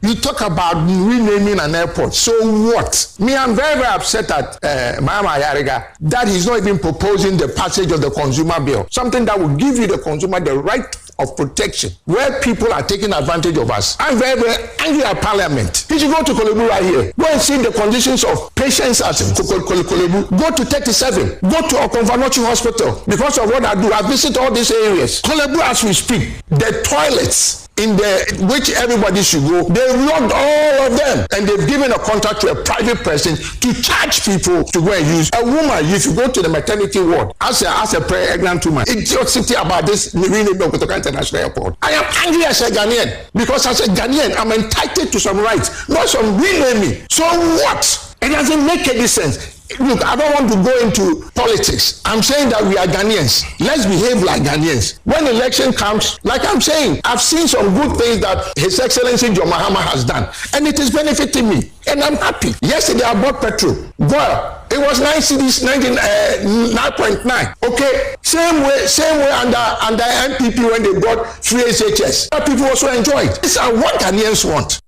You talk about renaming an airport, so what? Me, I'm very, very upset at uh, Mahama Ayariga that he's not even proposing the passage of the consumer bill, something that will give you, the consumer, the right of protection where people are taking advantage of us. I'm very, very angry at Parliament. You should go to Korle Bu right here. Go and see the conditions of patients at Korle Bu. Go to 37. Go to Okomfo Anokye Hospital. Because of what I do, I visit all these areas. Korle Bu, as we speak, the toilets in the which everybody should go, they locked all of them and they've given a contract to a private person to charge people to go and use. A woman, if you go to the maternity ward as a as a pregnant woman, idiocy about this renaming of Kotoka International Airport. I am angry as a Ghanaian because as a Ghanaian, I'm entitled to some rights, not some renaming. So what? It doesn't make any sense. Look, I don't want to go into politics. I'm saying that we are Ghanaians. Let's behave like Ghanaians. When election comes, like I'm saying, I've seen some good things that His Excellency John Mahama has done, and it is benefiting me, and I'm happy. Yesterday, I bought petrol. Well, it was 9 cedis, 19, 9.9. Okay, same way, same way under, under NPP when they bought free SHS. People also enjoyed. These are what Ghanaians want.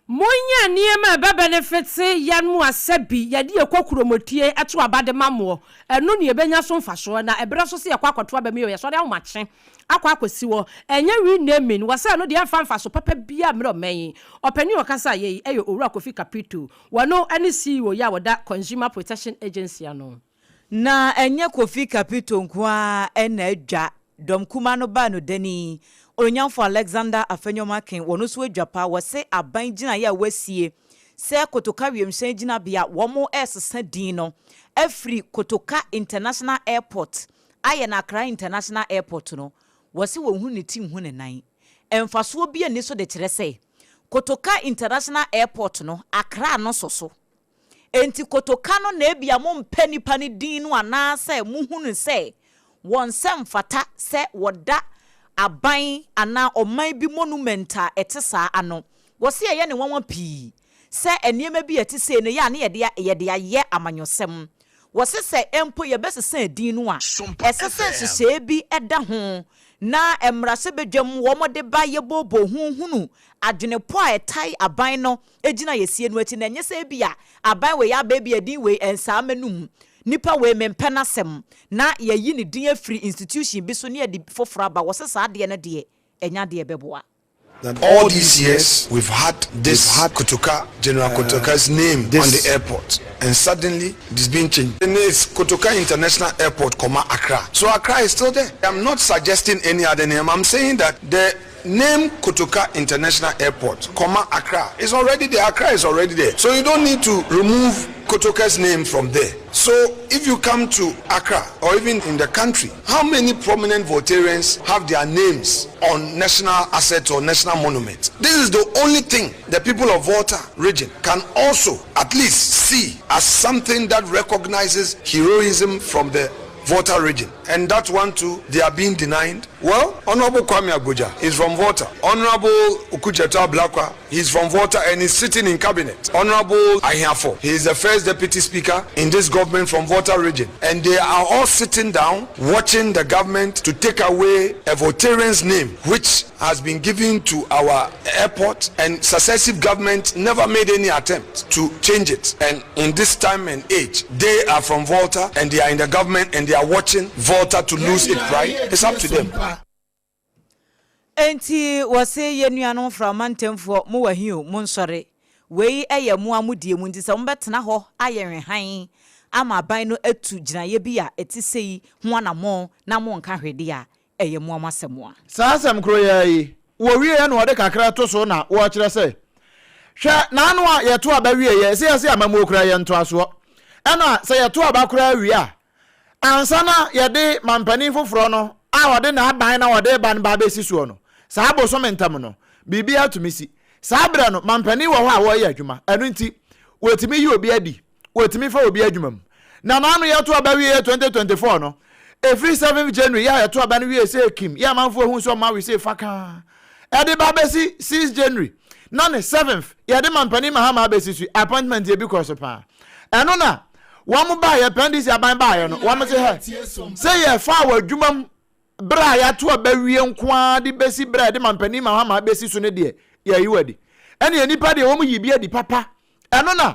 Monyɛ nneɛma a ɛbɛ benefite yɛn mo a sɛbi yɛde yɛ kɔ kuromotie to aba de ma moɔ, ɛno na yɛbɛnya so mfasoɔ, na ɛberɛ so sɛ yɛkɔ akɔto aba mu yɛ yɛsɔre ahomakye akɔ akɔsi hɔ, ɛnyɛ renaming, wɔ sɛ ɛno deɛ ɛmfa mfaso papa biara mmerɛ ɔman yi. Ɔpanin a ɔkasaeɛ yi yɛ Owura Kofi Kapito, wɔno ne CEO yi a wɔda Consumer Protection Agency ano. Na ɛnyɛ Kofi Kapito nko ara na adwa dɔm kumaa no baa no dani. Onuonyamfo Alexander Afenyo-Markin, wɔno nso adwa paa. Wɔse aban gyinaeɛ a wɔasie sɛ Kotoka wiemhyɛn gyinabea wɔresesa din no afiri Kotoka International Airport ayɛ no Accra International Airport no, wɔse wɔnhunu ne ti nhu ne nan. Mfasoɔ biara nni so de kyerɛ sɛ Kotoka International Airport no, Accra no sɔ so. Enti kotoka no na ebia mompɛ nnipa no din no anaasɛ muhu no sɛ wɔn sɛ mfata sɛ wɔda aban anaa ɔman bi monument a ɛte saa ano. Wɔse ɛyɛ ne nwanwa pii sɛ nneɛma bi a ɛte sei no yɛ a na yɛde yɛde ayɛ amanyɔsɛm. Wɔse sɛ mpo yɛbɛsesa edin no a, ɛsɛ sɛ nhyehyɛe bi da ho na mmarahyɛbadwam wɔde ba yɛbooboo ho hunu adwenepɔ a ɛtae aban no gyinaeɛsie no akyi, na ɛnyɛ sɛ ebia aban wei aba ebia din wei ɛnsaa m'anum, nipa wei mempɛ n'asɛm, na yɛayi ne din afiri institution bi so na yɛde foforɔ aba, wɔse saa adeɛ no deɛ ɛnyɛ adeɛ ɛbɛboa. All these years we've had this Kotoka, General Kotoka's name on the airport and suddenly it is being changed and it's Kotoka International Airport comma Accra. So Accra is still there. I'm not suggesting any other name. I'm saying that the name Kotoka International Airport, comma Accra is already there. Accra is already there. So you don't need to remove Kotoka's name from there. So if you come to Accra or even in the country, how many prominent Voltarians have their names on national assets or national monuments? This is the only thing the people of Volta region can also at least see as something that recognizes heroism from the Volta region. And that one too, they are being denied. Well, Honorable Kwame Agbodza is from Volta. Honorable Okudzeto Ablakwa, he's from Volta and he's sitting in cabinet. Honorable Ahiafor, he is the first deputy speaker in this government from Volta region. And they are all sitting down watching the government to take away a Voltarian's name, which has been given to our airport, and successive government never made any attempt to change it. And in this time and age, they are from Volta and they are in the government and they are watching Volta to lose its pride. It's up to them. Enti wɔse yɛn nuanom Mframa ntamfoɔ mo wɔ he o, monsɔre. Wei yɛ mo ara mo deɛ mu nti sɛ mobɛtena hɔ ayɛ nhwehan ama aban no atu gyinaeɛ bi a ɛte sei ho anammɔn na monka hwee deɛ a, ɛyɛ mo ara mo asɛm a. Saa asɛm koro yi ara yi, wɔwieeɛ na wɔde kakra to so na wɔrekyerɛ sɛ, Hwɛ, n'ano a yɛto aba wieeɛ, sɛ yɛse amammuo koraa yɛ ntoasoɔ, ɛna sɛ yɛto aba koraa wie a, ansa na yɛde mampanin foforɔ no a ɔde n'aban na ɔde reba no ba abɛsi soɔ no, saa bosome ntam no, biribiara tumi si. Saa berɛ no, mampanin wɔ hɔ a wɔreyɛ adwuma, ɛno nti, wɔtumi yi obi adi. wɔtumi fa obi adwuma mu. Na n'ano yɛto aba wieɛ 2024 no, ɛfiri 7th January yɛ a yɛto aba no wie sɛ kim yɛ amanfoɔ hu sɛ ɔma wesee fakaa ɛde ba bɛsi 6 January na ne 7th yɛde mampanin Mahama abɛsi so appointment yɛ bi kɔ so paa. Ɛno na wɔn baayɛ pɛndisi aban baayɛ no wɔn se hɛ sɛ yɛfa wɔ adwuma mu Bere a yɛato aba awie nko ara de besi bere a yɛde mampanin Mahama abesi so no deɛ, yɛayi wo adi. Ɛnneɛ nnipa deɛ wɔn yi bi adi papa. Ɛno na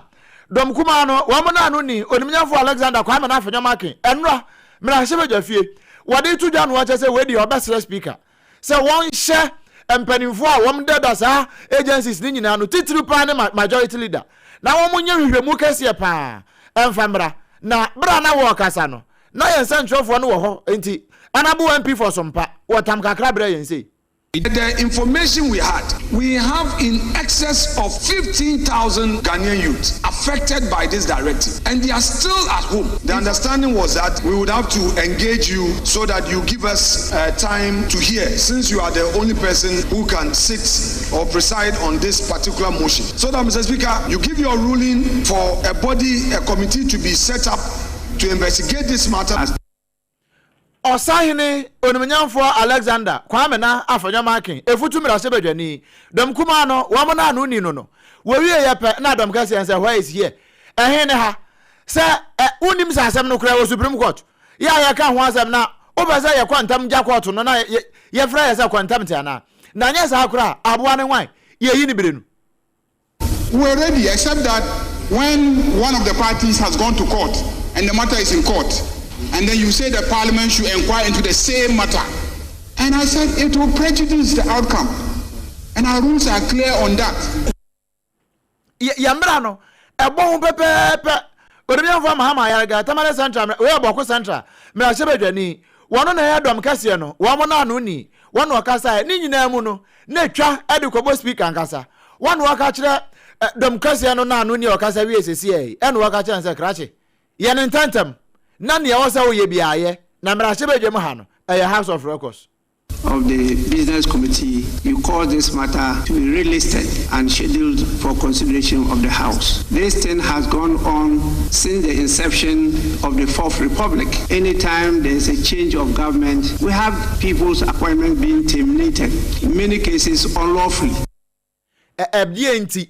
dɔm kumaa no, wɔn na ano ni Onimnyafo Alexander Kwame Nafenyɔ Makin, ɛnora, mmarahyɛbadwa fie, wɔde to dwa no akyɛ sɛ wei deɛ ɔbɛsrɛ speaker sɛ wɔnhyɛ mpanimfoɔ a wɔn deda saa agencies no nyinaa no titiriw paa ne majority leader na wɔn nyɛ nhwehwɛmu kɛseɛ paa ɛmfa mmra. Na bere a na wɔrekasa no, Na yɛn sɛnkyerɛwfoɔ no wɔ hɔ nti, Honourable MP for Sompa, wɔ tam kakra brɛɛ yɛn sei. The information we had, we have in excess of 15,000 Ghanaian youths affected by this directive and they are still at home. The understanding was that we would have to engage you so that you give us uh, time to hear since you are the only person who can sit or preside on this particular motion. So that, Mr. Speaker, you give your ruling for a body, a committee to be set up to investigate this matter. Ɔsahene Onimnyamfoɔ Alexander Kwame Nah Afenyo Markin, Efutu mmarahyɛbadwani, dɔm kumaa no, wɔn na ano nni no no, wɔwieeɛ pɛ na dɔm kɛseɛ no sɛ, Where is here? Ɛhe ne ha? Sɛ ɛ, wonnim sɛ asɛm no koraa wɔ Supreme Court, yɛ a yɛka ho asɛm na wopɛ sɛ yɛkɔ ntam gya kɔɔto no na yɛfrɛ yɛ sɛ kɔ ntam te anaa? Na anyɛ saa koraa a, aboa no hwan? Yɛyi no berɛ nu. We're ready, except that when one of the parties has gone to court and the matter is in court, and then you say the parliament should inquire into the same matter. And I said it will prejudice the outcome. And our rules are clear on that. Yɛn mmara no, ɛbɔ ho pɛpɛɛpɛ. Onimuonyamfoɔ Mahama Ayariga, Tamale Central, wei yɛ Bawku Central mmarahyɛbadwani, wɔno na ɛyɛ dɔm kɛseɛ no, wɔn no ano ni, wɔn na ɔkasaeɛ. Ne nyinaa mu no, na ɛtwa de kɔbɔ speaker ankasa. Wɔn na wɔka kyerɛ dɔm kɛseɛ no na ano ni a ɔkasa wie sesiɛ yi, ɛna wɔka kyerɛ no sɛ, Krakye, yɛ no ntɛntɛm, na nea ɛwɔ sɛ woyɛ biara yɛ, na mmarahyɛbadwam ha no, ɛyɛ House of Records. Of the Business Committee, you cause this matter to be relisted and scheduled for consideration of the House. This thing has gone on since the inception of the Fourth Republic. Anytime there is a change of government, we have people's appointments being terminated, in many cases unlawfully. Ɛdeɛn nti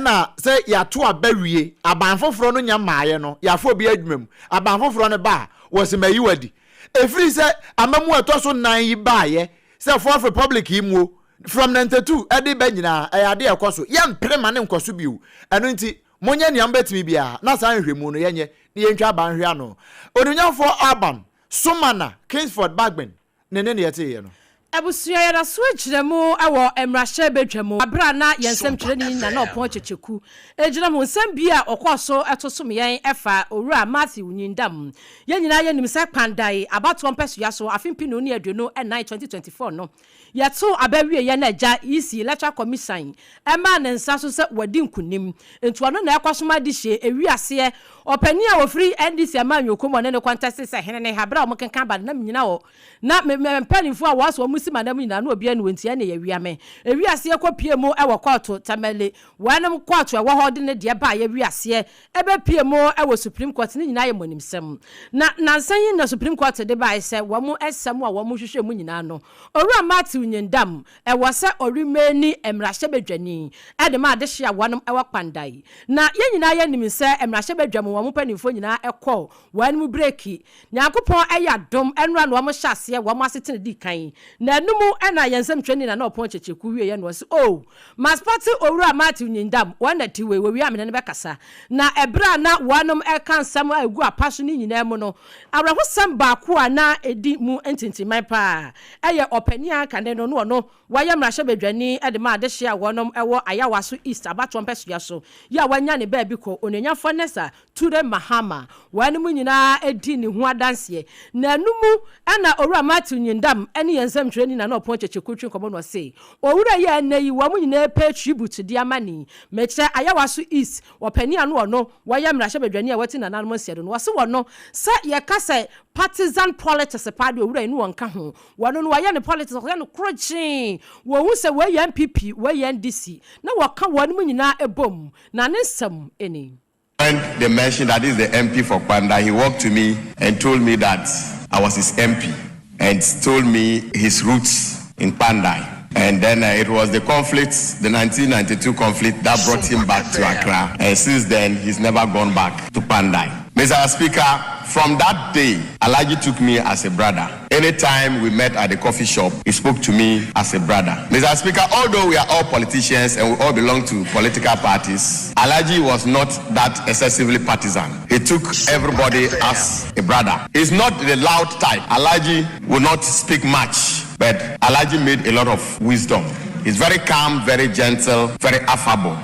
na sɛ yɛato aba wie, aban foforɔ no nya mmaeɛ no, yɛafa obi adwuma mu, aban foforɔ no ba a, wɔse mayi wo adi? Ɛfiri sɛ amamuo a ɛtɔ so nnan yi baeɛ, sɛ Fourth Republic yi muo, from 92 de ba nyinaa, ɛyɛ adeɛ a ɛkɔ so. Yɛmpere ma no nkɔ so bio. Ɛno nti, monyɛ nea mobɛtumi biara na saa nhwehwɛmu no yɛnyɛ na yɛntwa aban nhwe ano. Onuonyamfoɔ Alban Sumana Kingsford Bagbin ne ne nea ɛteeɛ no. Abusua yɛda so gyina mu wɔ mmarahyɛ badwa mu bere a na yɛn nsɛmtwerɛni Nana Ɔpɔn Kyekyeku gyina mu. Nsɛm bi a ɔkɔɔ so to som yɛn fa Owura Matthew Nyindam. Yɛn nyinaa yɛnim sɛ Kpandae abatoɔ mpɛsoa so afe mpenu ne 24, 2024 no, yɛtoo aba wieeɛ na agya EC, Electoral Commission, maa ne nsa so sɛ wadi nkunim. Nti ɔno na ɛkɔsom adehyeɛ ewiaseɛ Ɔpanin a ɔfiri NDC amanyɔkuo mu a ɔne no kɔntɛste sɛ hene ne ha berɛ a wɔkenkan aba no na menyina hɔ na me me mpanimfoɔ a wɔasɔ wɔn si m'anam nyinaa na obiara nni hɔ nti ɛnneɛ yɛawia me. Ewiase kɔpue mu wɔ kɔɔto Tamale wɔnom kɔɔto ɛwɔ hɔ de ne deɛ baeɛ wiaseɛ ɛbɛpue mu wɔ Supreme Court ne nyinaa yɛ mmɔnimsɛm na nansa yi na Supreme Court de baeɛ sɛ wɔn nsɛm a wɔn hwehwɛ mu nyinaa no Owura Matthew Nyindam Ɛwɔ sɛ ɔremaini mmarahyɛbadwani de ma adehye a wɔnom wɔ Kpandai. Na yɛn nyinaa yɛ nim sɛ mmarahyɛbadwa mu wɔn mpaninfoɔ nyinaa kɔ wɔn mu breki. Nyankopɔn yɛ adom ɛnora na wɔn hyɛ aseɛ wɔn asetena dii kan. Na ɛno mu na yɛn nsɛmtwerɛni Nana Ɔpɔn Kyekyeku wieɛ na ɔse oh Maspɔte Owura Matthew Nyindam wɔn na te wei wɔwie a mene no bɛkasa. Na ɛberɛ a na wɔnom reka nsɛm a ɛgu apa so no nyinaa mu no awerɛhosɛm baako a na ɛdi mu ntintimman paa yɛ ɔpanin a kane no na ɔno wayɛ mmarahyɛbadwani de ma adehye a wɔnom wɔ Ayawaso East abatoɔ mpɛsoa so yi a wanya ne baabi kɔ, Onuonyamfoɔ Nessa Ture Mahama. Wɔnom nyinaa di ne ho adanseɛ. Na ɛno mu na Owura Matthew Nyindam ne yɛn nsɛmtwerɛni Nana Ɔpɔn Kyekyeku twe nkɔmmɔ na ɔse, Owura yi a ɛnnɛ yi wɔn nyinaa pay tribute de ama no yi, mekyerɛ Ayawaso East ɔpanin a na ɔno wayɛ mmarahyɛbadwani a wati nananom nseɛ do no, ɔse wɔno sɛ yɛka sɛ Partisan politics paa deɛ owura yi ne wɔn nka ho. Wɔno no wɔyɛ no politics wɔyɛ no korogyee. Wɔhu sɛ wei yɛ NPP wei yɛ NDC na wɔka wɔnom nyinaa bom. Na ne nsɛm ni. When they mentioned that this is the MP for Kpandai, he walked to me and told me that I was his MP and told me his roots in Kpandai. And then uh, it was the conflict, the 1992 conflict, that brought him back to Accra. And since then, he's never gone back to Kpandai. Mr. Speaker, from that day, Alhaji took me as a brother. Anytime we met at the coffee shop, he spoke to me as a brother. Mr. Speaker, although we are all politicians and we all belong to political parties, Alhaji was not that excessively partisan. He took everybody as a brother. He's not the loud type. Alhaji will not speak much, but Alhaji made a lot of wisdom. He's very calm, very gentle, very affable.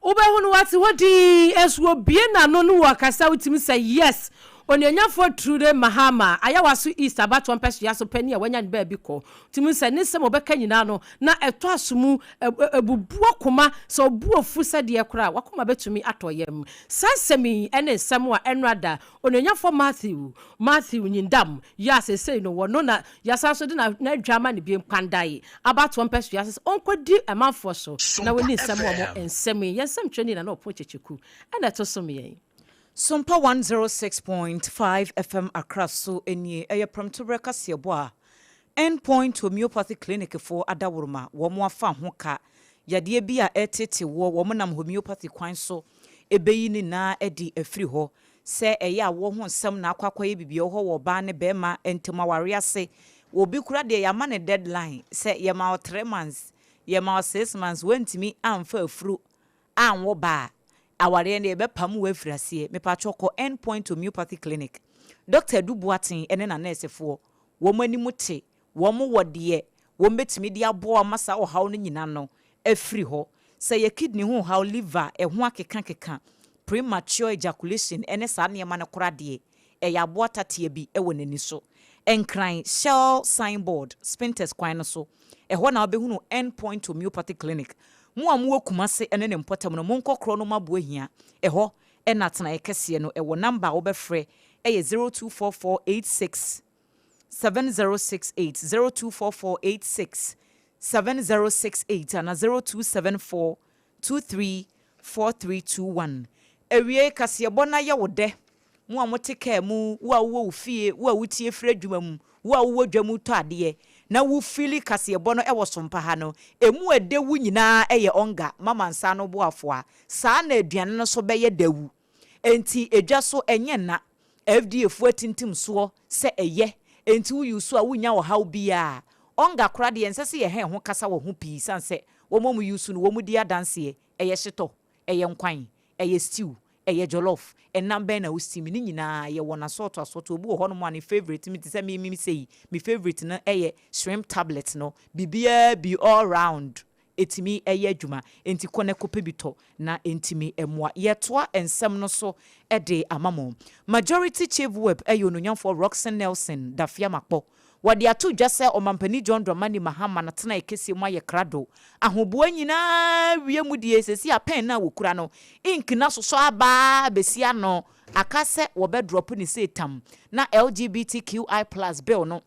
Wobɛhu no wate hɔ dinn nso obue n'ano ne wo akasa wotumi sɛ yes Onuonyanfoɔ Trude Mahama Ayawaso East abatoɔ mpɛsoa so panin a wanya ne baabi kɔ wotumi sɛ ne nsɛm a ɔbɛka nyinaa no na ɛtɔ aso mu ɛbubu akoma sɛ ɔbu afu sɛdeɛ koraa wakoma bɛtumi atɔ yam Saa nsɛm yi ne nsɛm a ɛnora da Onuonyanfoɔ Matthew Matthew Nyindam yi a seesei no wɔno na yɛasan nso de n'adwa ama no bio, Kpandae abatoɔ mpɛsoa ase sɛ ɔnkɔdi amanfoɔ so na wɔnni nsɛm wɔ mo nsɛm yi. Yɛn nsɛmtwerɛni Nana Ɔpɔn Kyekyeku na ɛto so yɛn. Sompa 106.5 FM Accra so nie, ɛyɛ prɛmtoberɛ kaseɛbɔ a End Point Homeopathy Clinic foɔ adaworoma wɔn afa ho ka yadeɛ bi a ɛretete woɔ wɔn nam homeopathy kwan so ɛbɛyi ne nyinaa adi afiri hɔ Sɛ ɛyɛ awoɔ ho nsɛm na akɔ akɔyɛ biribi ɛwɔ hɔ wɔ ɔbaa ne barima ntam awareɛ ase. Obi koraa deɛ yɛama no deadline sɛ yɛma wo 3 months, yɛma wo 6 months woantumi amfa afuru. anwo ba a, awareɛ no yɛbɛpam wo afiri aseɛ. Mepakyɛw kɔ End Point Homeopathy Clinic. Dɔkta Adu Boateng ne n'anɛɛsefoɔ, wɔn anim te, wɔn wɔ deɛ wɔn bɛtumi de aboa wo ama saa ɔhaw no nyina no afiri hɔ. Sɛ ɛyɛ kidney ho haw, liver, ɛho akekakeka, premature ejaculation ne saa nneɛma no koraa deɛ, ɛyɛ aboa tatea bi wɔ n'ani so. Nkran, Shell signboard, Spintex kwan no so, ɛhɔ na wobɛhunu End Point Homeopathy Clinic. Mo a mowɔ Kumase ne ne mpɔtam no, monkɔ Korɔ no Aboahia, ɛhɔ na atenaeɛ kɛseɛ no wɔ. Number a wobɛfrɛ yɛ 024486 7068, 024486 7068 anaa 0274 234321. Awiei, kaseɛbɔ no ayɛ wo dɛ. Mo a mote kaa mu, wo a wowɔ wo fie, wo a wotie firi adwuma mu, wo a wowɔ dwa mu retɔ adeɛ, na wo feeli kaseɛbɔ no wɔ sompa ha no, ɛmu ɛdɛ wu nyinaa yɛ ɔnga, mama nsa ano boafoa. Saa na aduane no nso bɛyɛ dɛ wu. Enti edwa so ɛnyɛ nna. FDA foɔ atintim soɔ sɛ ɛyɛ, enti wo use a wonnya ɔhaw biaa. Ɔnga koraa deɛ ɛnsɛ sɛ yɛhɛn ho kasa wɔ ho pii sane sɛ wɔn a wɔn use no wɔn di adanseɛ, ɛyɛ hyetɔ, ɛyɛ nkwan, ɛyɛ stew, ɛyɛ jollof, ɛnam bɛn na wo steam, ne nyinaa yɛwɔ no asɔɔto asɔɔto, obi wɔ hɔnom a ne favourite me te sɛ me me sei, me favourite no yɛ shrimp tablet no, biribiara bi all round ɛtumi yɛ adwuma, enti kɔ na kɔpɛ bi tɔ na ɛntumi mmoa. Yɛtoa nsɛm no so de ama mo. Majority Chief Whip yɛ Onuonyamfoɔ Rockson Nelson Dafeamakpɔ. Wɔde ato dwa sɛ Ɔmampanin John Dramani Mahama no tenae kɛseɛ mu ayɛ krado. Ahoboa nyinaa wie mu deɛ, seesei a pɛn no a wɔkura no, ink no asosɔ aba ara bɛsi ano, aka sɛ wɔbɛdrɔpo ne sei tam na LGBTQI plus bill no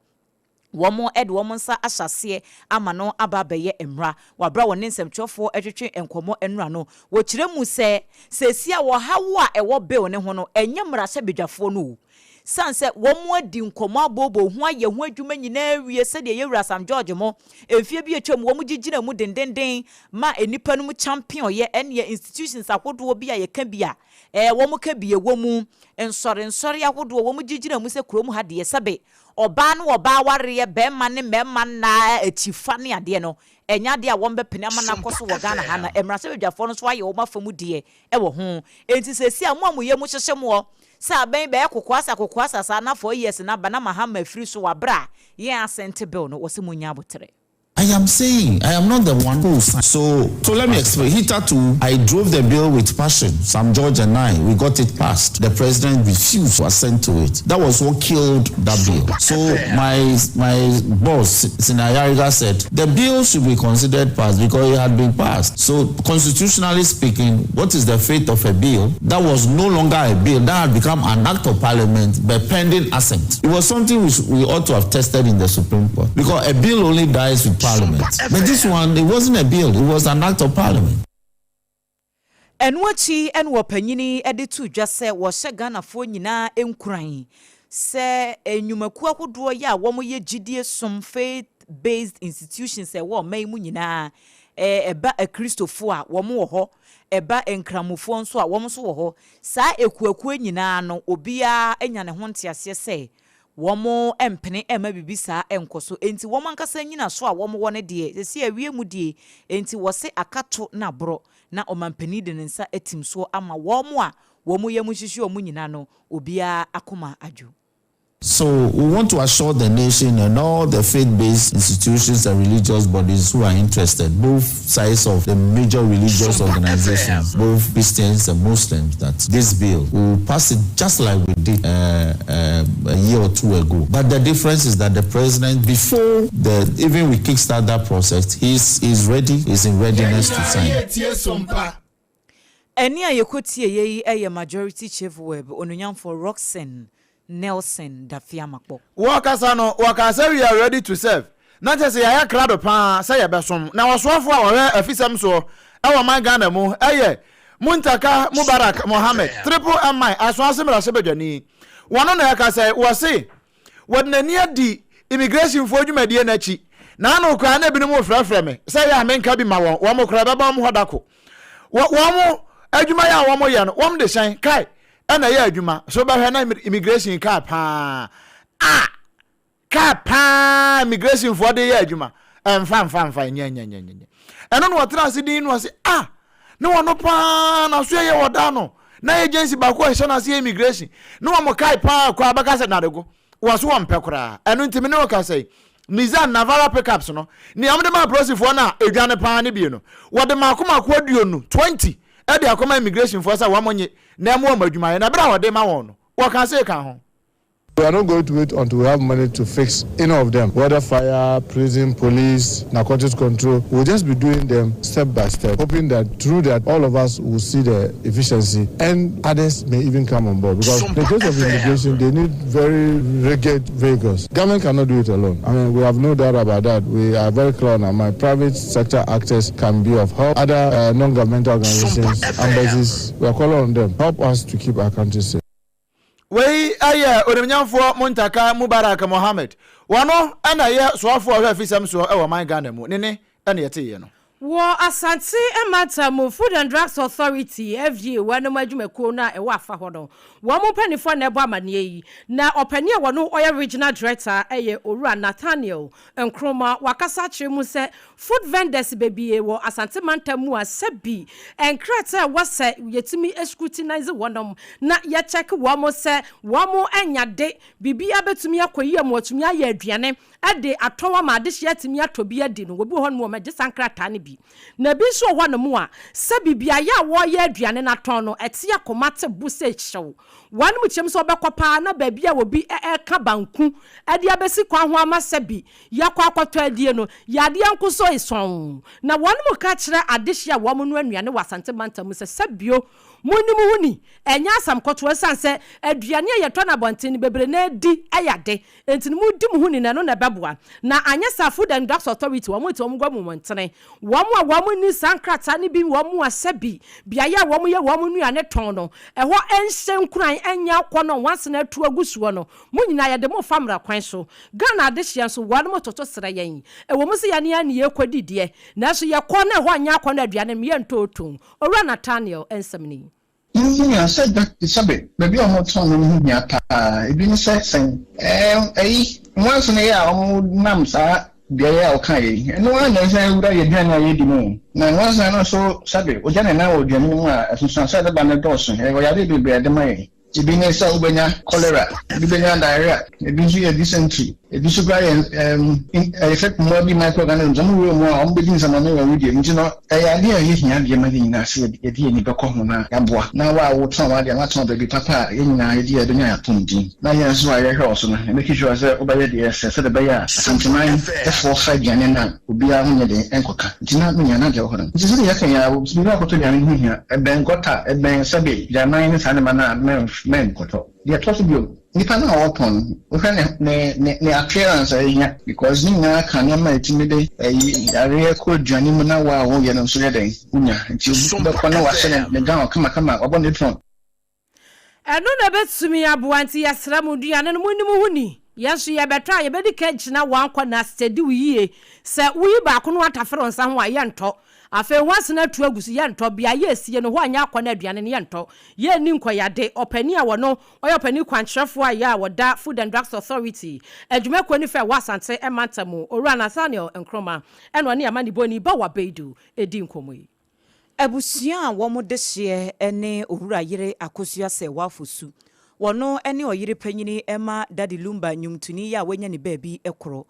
Wɔde wɔn nsa ahyɛ aseɛ ama no aba abɛyɛ mmara. Wɔ berɛ a wɔne nsɛmtwerɛfoɔ retwetwe nkɔmmɔ nnora no, wɔkyerɛ mu sɛ, seesei a ɔhaw a ɛwɔ bill no ho no, ɛnyɛ mmarahyɛbadwafoɔ no o. Sane sɛ wɔadi nkɔmmɔ abooboo ho ayɛ ho adwuma nyinaa awie sɛdeɛ Yɛwura Sam George mo, mfeɛ bi a atwam wɔgyegyinaa mu dendenden ma nnipa no mu championyɛ ɛneɛ institutions ahodoɔ bi a yɛka bi a, ɛɛ wɔka bi ɛwɔ mu, nsɔrensɔre ahodoɔ wɔgyegyinaa mu sɛ kurom ha deɛ sɛbe Ɔbaa ne ɔbaa awareɛ, barima ne mmarima nna akyifa ne adeɛ no, ɛnyɛ adeɛ a wɔbɛpene ama no akɔ so wɔ Ghana ha na mmarahyɛbadwafoɔ no nso ayɛ wɔn afa mu deɛ wɔ ho. Enti seesei a mo a mo yam hyehye moɔ sɛ abɛn bɛyɛ kokoasa kokoasa saa na 4 years no aba na Mahama afiri so wɔ aberɛ a yɛn asɛnte bill no, wɔse monnya aboterɛ. I am saying, I am not the one who signed. So, so let me explain. Hitherto, I drove the bill with passion. Sam George and I, we got it passed. The president refused to assent to it. That was what killed that bill. So my, my boss, Sina Ayariga, said the bill should be considered passed because it had been passed. So constitutionally speaking, what is the fate of a bill that was no longer a bill, that had become an act of parliament, but pending assent? It was something which we ought to have tested in the Supreme Court because a bill only dies with parliament. But this one, it wasn't a bill, it was an act of parliament. Ɛno akyi na ɔpanyin de too dwa sɛ wɔhyɛ Ghanafoɔ nyinaa nkuran sɛ nnwumakuo ahodoɔ yi a wɔyɛ gyidie som, faith based institutions, a ɛwɔ ɔman yi mu nyinaa, ɛba Akristofoɔ a wɔn wɔ hɔ, ɛba Nkramofoɔ nso a wɔn nso wɔ hɔ. Saa ekuakuo nyinaa no, obiara anya ne ho nteaseɛ sɛ wɔn mpene mma biribi saa nkɔ so. Enti wɔn ankasa nnyinaso a wɔwɔ no deɛ, seesei awie mu die, enti wɔse akato na aborɔ, na ɔmanpanin de ne nsa atim soɔ ama wɔn a wɔn yam hyehye wɔn nyinaa no, obiara akoma adwo. So we want to assure the nation and all the faith-based institutions and religious bodies who are interested, both sides of the major religious organizations, both Christians and Muslims, that this bill, we will pass it just like we did a year or two ago. But the difference is that the president, before the even we kickstart that process, he's ready, he's in readiness to sign. Ɛnne a yɛkɔtieeɛ yi yɛ Majority Chief Whip, Onuonyamfoɔ Rockson Nelson Dafeamakpɔ. Wɔkasa no, wɔkaa sɛ we are ready to serve, na kyerɛ sɛ yɛayɛ krado pa ara sɛ yɛbɛsom. Na ɔsoafoɔ a ɔhwɛ afisɛm soɔ wɔ ɔman Ghana mu yɛ Muntaka Mubarak Mohammed, Triple MI, Asoase mmarahyɛbadwani. Wɔno na ɛkasa yi, wɔse wɔde n'ani adi immigrationfoɔ dwumadie no akyi. Na ano koraa na ebinom refrɛfrɛ me sɛ ɛyɛ a menka bi ma wɔn, wɔn koraa ɛbɛba wɔn hɔ da ko. Wɔ wɔn adwuma yɛ a wɔyɛ no, wɔn de hyɛn kae ɛna ɛyɛ adwuma. So bɛhwɛ na immigration kaa paa a kaa paa immigration foɔ de yɛ adwuma. Ɛnfa nfa nfa nyɛ nyɛ nyɛ nyɛ. Ɛno na wɔtena ase din na wɔse ah. Ne wɔn paa na so yɛ wɔda no na agency baako a ɛhyɛ n'ase yɛ immigration ne wɔn kae paa kɔ abɛka sɛ narego wɔ so wɔn mpɛ koraa. Ɛno nti me ne wo kasa yi, Nissan Navara pickups no, nea wɔde ma apolisifoɔ no a edwane paa no bi no, wɔde mako mako 20, 20, de akɔma immigration foɔ sɛ wɔn nye na ɛmoa wɔn adwumayɛ, na bere a wɔde ma wɔn no, wɔka sei ka ho. We are not going to wait until we have money to fix any of them, whether fire, prison, police, narcotics control. We'll just be doing them step by step, hoping that through that all of us will see the efficiency and others may even come on board. Because in the case of immigration, they need very rugged vehicles. Government cannot do it alone. I mean, we have no doubt about that. We are very clear on our mind. Private sector actors can be of help. Other non-governmental organizations, embassies, we are calling on them. Help us to keep our country safe. Wei yɛ Onimnyamfoɔ Muntaka Mubarak Mohammed. Wɔno na ɛyɛ soafoɔ a ɔhwɛ afisɛm soɔ wɔ ɔman Ghana mu. Ne ne na yɛteeɛ no. Wɔ Asante mantam mu, Food and Drugs Authority, FDA, wɔnom adwumakuo no a ɛwɔ afa hɔ no, wɔn mpaninfoɔ na ɛbɔ amaneɛ yi. Na ɔpanin a wɔno ɔyɛ Regional Director yɛ Owura Nathaniel Nkrumah. Wakasa akyerɛ mu sɛ food vendors bebie wɔ Asante mantam mu a sɛbi nkrataa a ɛwɔ sɛ yɛtumi scrutinise wɔnom na yɛ check wɔn sɛ wɔn anya de biribiara bɛtumi akɔ yie ma wɔatumi ayɛ aduane de atɔn ama adehyeɛ atumi atɔ bi adi no, obi wɔ hɔnom a wɔgye saa nkrataa no bi. Na ebi nso wɔ hɔnom a, sɛbi beaeɛ a wɔreyɛ aduane no atɔn no, ɛte akoma te bo sɛ hyew. Wɔnom kyerɛm sɛ wɔbɛkɔ paa na baabi a obi reka banku de abɛsi kwan ho ama sɛbi yɛakɔ akɔtɔ adie no, yadeɛ nko so esɔn. Na wɔnom ka kyerɛ adehyeɛ a wɔnoa nnuane wɔ Asante mantam mu sɛ, sɛbio, monni mo ho ni, ɛnyɛ asɛm kɔtoa esiane sɛ aduane a yɛtɔ no abɔnten no bebree no ara di yɛ ade Enti no modi mo ho ni na ɛno na ɛbɛboa. Na anyɛ saa Food and Drugs Authority wɔn nti wɔn gua mu mmɔntene. Wɔn a wɔn nni saa nkrataa no bi wɔn a sɛbi beaeɛ a wɔn yɛ wɔn nnuane tɔn no ɛhɔ nhyɛ nkuran nyɛ akɔnɔ nwansena atu agu soɔ no mo nyinaa yɛde mo fa mmara kwan so. Ghana adehyeɛ nso wɔn toto srɛ yɛn. Ɛwɔ mu sɛ yɛne ara ne yɛrekɔ di deɛ nanso yɛkɔ na ɛhɔ nyɛ akɔnɔ aduane no yɛntɔ oton. Owura Nathaniel nsɛm ni. Ho hia sɛ da sɛbe baabi a wɔtɔn no no ho hia paa. Ebi ne sɛ sɛn? Ɛɛ, ayi, nwansena yi a wɔnam saa beaeɛ yi a wɔkaeɛ yi, ɛno ara na ɛsan wura yɛn aduane a yɛdi mu o. Na nwansena no nso, sɛbe, ogya ne nan wɔ aduane no mu a, nsunsuansoɔ a ɛde ba no dɔɔso. Ɛwɔ yadeɛ bebree a ɛde ma yɛn. Ebi ne sɛ wobɛnya cholera, ebi bɛnya diarrhea, ebi nso yɛ dysentery. Ebi nso koraa yɛ ɛɛm yɛfrɛ mmoa bi microorganisms, wɔn wura mu a wɔbɛdi nsɛmmɔne wɔ wedeɛ mu. Nti no ɛyɛ adeɛ a ɛyɛ hia deɛ ma yɛn nyinaa sɛ yɛde yɛn ani bɛkɔ ho na yɛaboa. Na wo a wotɔn w'adeɛ no woatɔn baabi papa a yɛn nyinaa yɛde yɛn bɛnya yɛn apɔmuden. Na yɛn nso a yɛhwɛ wo so no yɛ make sure sɛ wobɛyɛ deɛ ɛsɛ sɛdeɛ ɛbɛyɛ a Asanteman foɔ fa aduane no a obiara ho nyɛ den nkɔka. Nti na menya na deɛ wɔ hɔ no. Nti sɛdeɛ yɛka yi ara biribi a wokɔtɔ aduane no ho hia. Ɛbɛn gɔta, ɛbɛn sɛbe gyanan ne saa nneɛma no a mɛnkɔtɔ. Deɛ ɛtɔ so bio, nipa no a ɔretɔn no, wohwɛ ne ne ne ne appearance a ehia because ne nyinaa ka nneɛma a etumi de ɛyi yareɛ kɔ aduane mu na wo a woyɛ no nso yɛ dɛn wonya. Nti obi bɛkɔ na wahyɛ ne ne gown kamakama, wabɔ ne apron. Ɛno na ɛbɛtumi aboa nti yɛsrɛ mo nnuane no monni mo ho ni. Yɛn nso yɛbɛtɔ a yɛbɛdi kan agyina w'ankɔ na steady wo yie. Sɛ woyi baako na watafere wo nsa ho a yɛntɔ. Afei ho asene atu agu so, yɛntɔ. Beaeɛ a ɛsie no, hɔ anyɛ akɔnnɔ aduane no, yɛntɔ. Yɛnni nkɔyade. Ɔpanin a wɔno ɔyɛ ɔpanin kwankyerɛfoɔ a yɛ a wɔda Food and Drugs Authority adwumakuo no fɛ wɔ Asante mantam mu, Owura Nathaniel Nkrumah, ɛna ɔne amanibɔni Bawa Baidu redi nkɔmmɔ yi. Abusua a wɔn dehyeɛ ne Owura yere Akosua Serwaa Fosu. Wɔno ne ɔyere panyini ma Daddy Lumba nnwomtoni yi a wanya ne baabi korɔ.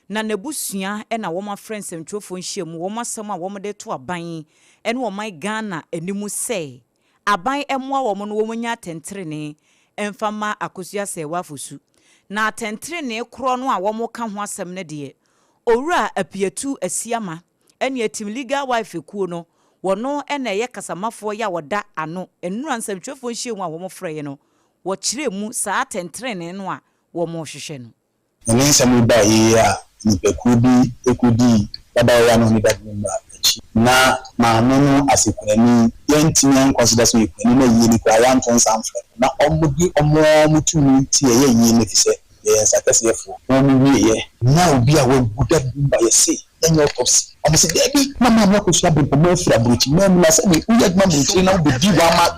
Na n'abusua na wɔn afrɛ nsɛmtwerɛfoɔ nhyiamu, wɔn asɛm a wɔn de reto aban ne ɔman Ghana anim sɛ aban mmoa wɔn na wɔn nya atɛntenenee mfa mma Akosua Serwaa Fosu. Na atɛntenenee korɔ no a wɔn reka ho asɛm no deɛ, Owura Apiatu Asiamah ne Atim Legal Wife kuo no, wɔno na ɛyɛ kasamafoɔ yi a wɔda ano. Nnora nsɛmtwerɛfoɔ nhyiamu a wɔfrɛeɛ no, wɔkyerɛɛ mu saa atɛntenenee no a wɔrehwehwɛ no. Na ne nsɛm yi baeɛ yi a nnipakuo bi kɔdii ababaawa no ne dade no mmara akyi. Na maame no as a kunani, yɛantumi ankɔnsida sɛ ɔyɛ kunani na ayie no koraa yɛanto nsa amfrɛ no. Na wɔde wɔn ara wɔn tumi nti ɛyɛ ayie no efisɛ yɛyɛ nsa kɛseɛfoɔ. Wɔn wieɛ na obi a wawu dade no ba yɛse yɛnyɛ autopsy. Wɔn se daabi na maame akɔsua abrempɔmma afiri aburokyi man mu na sɛdeɛ woyɛ adwuma aburokyire na wobɛdi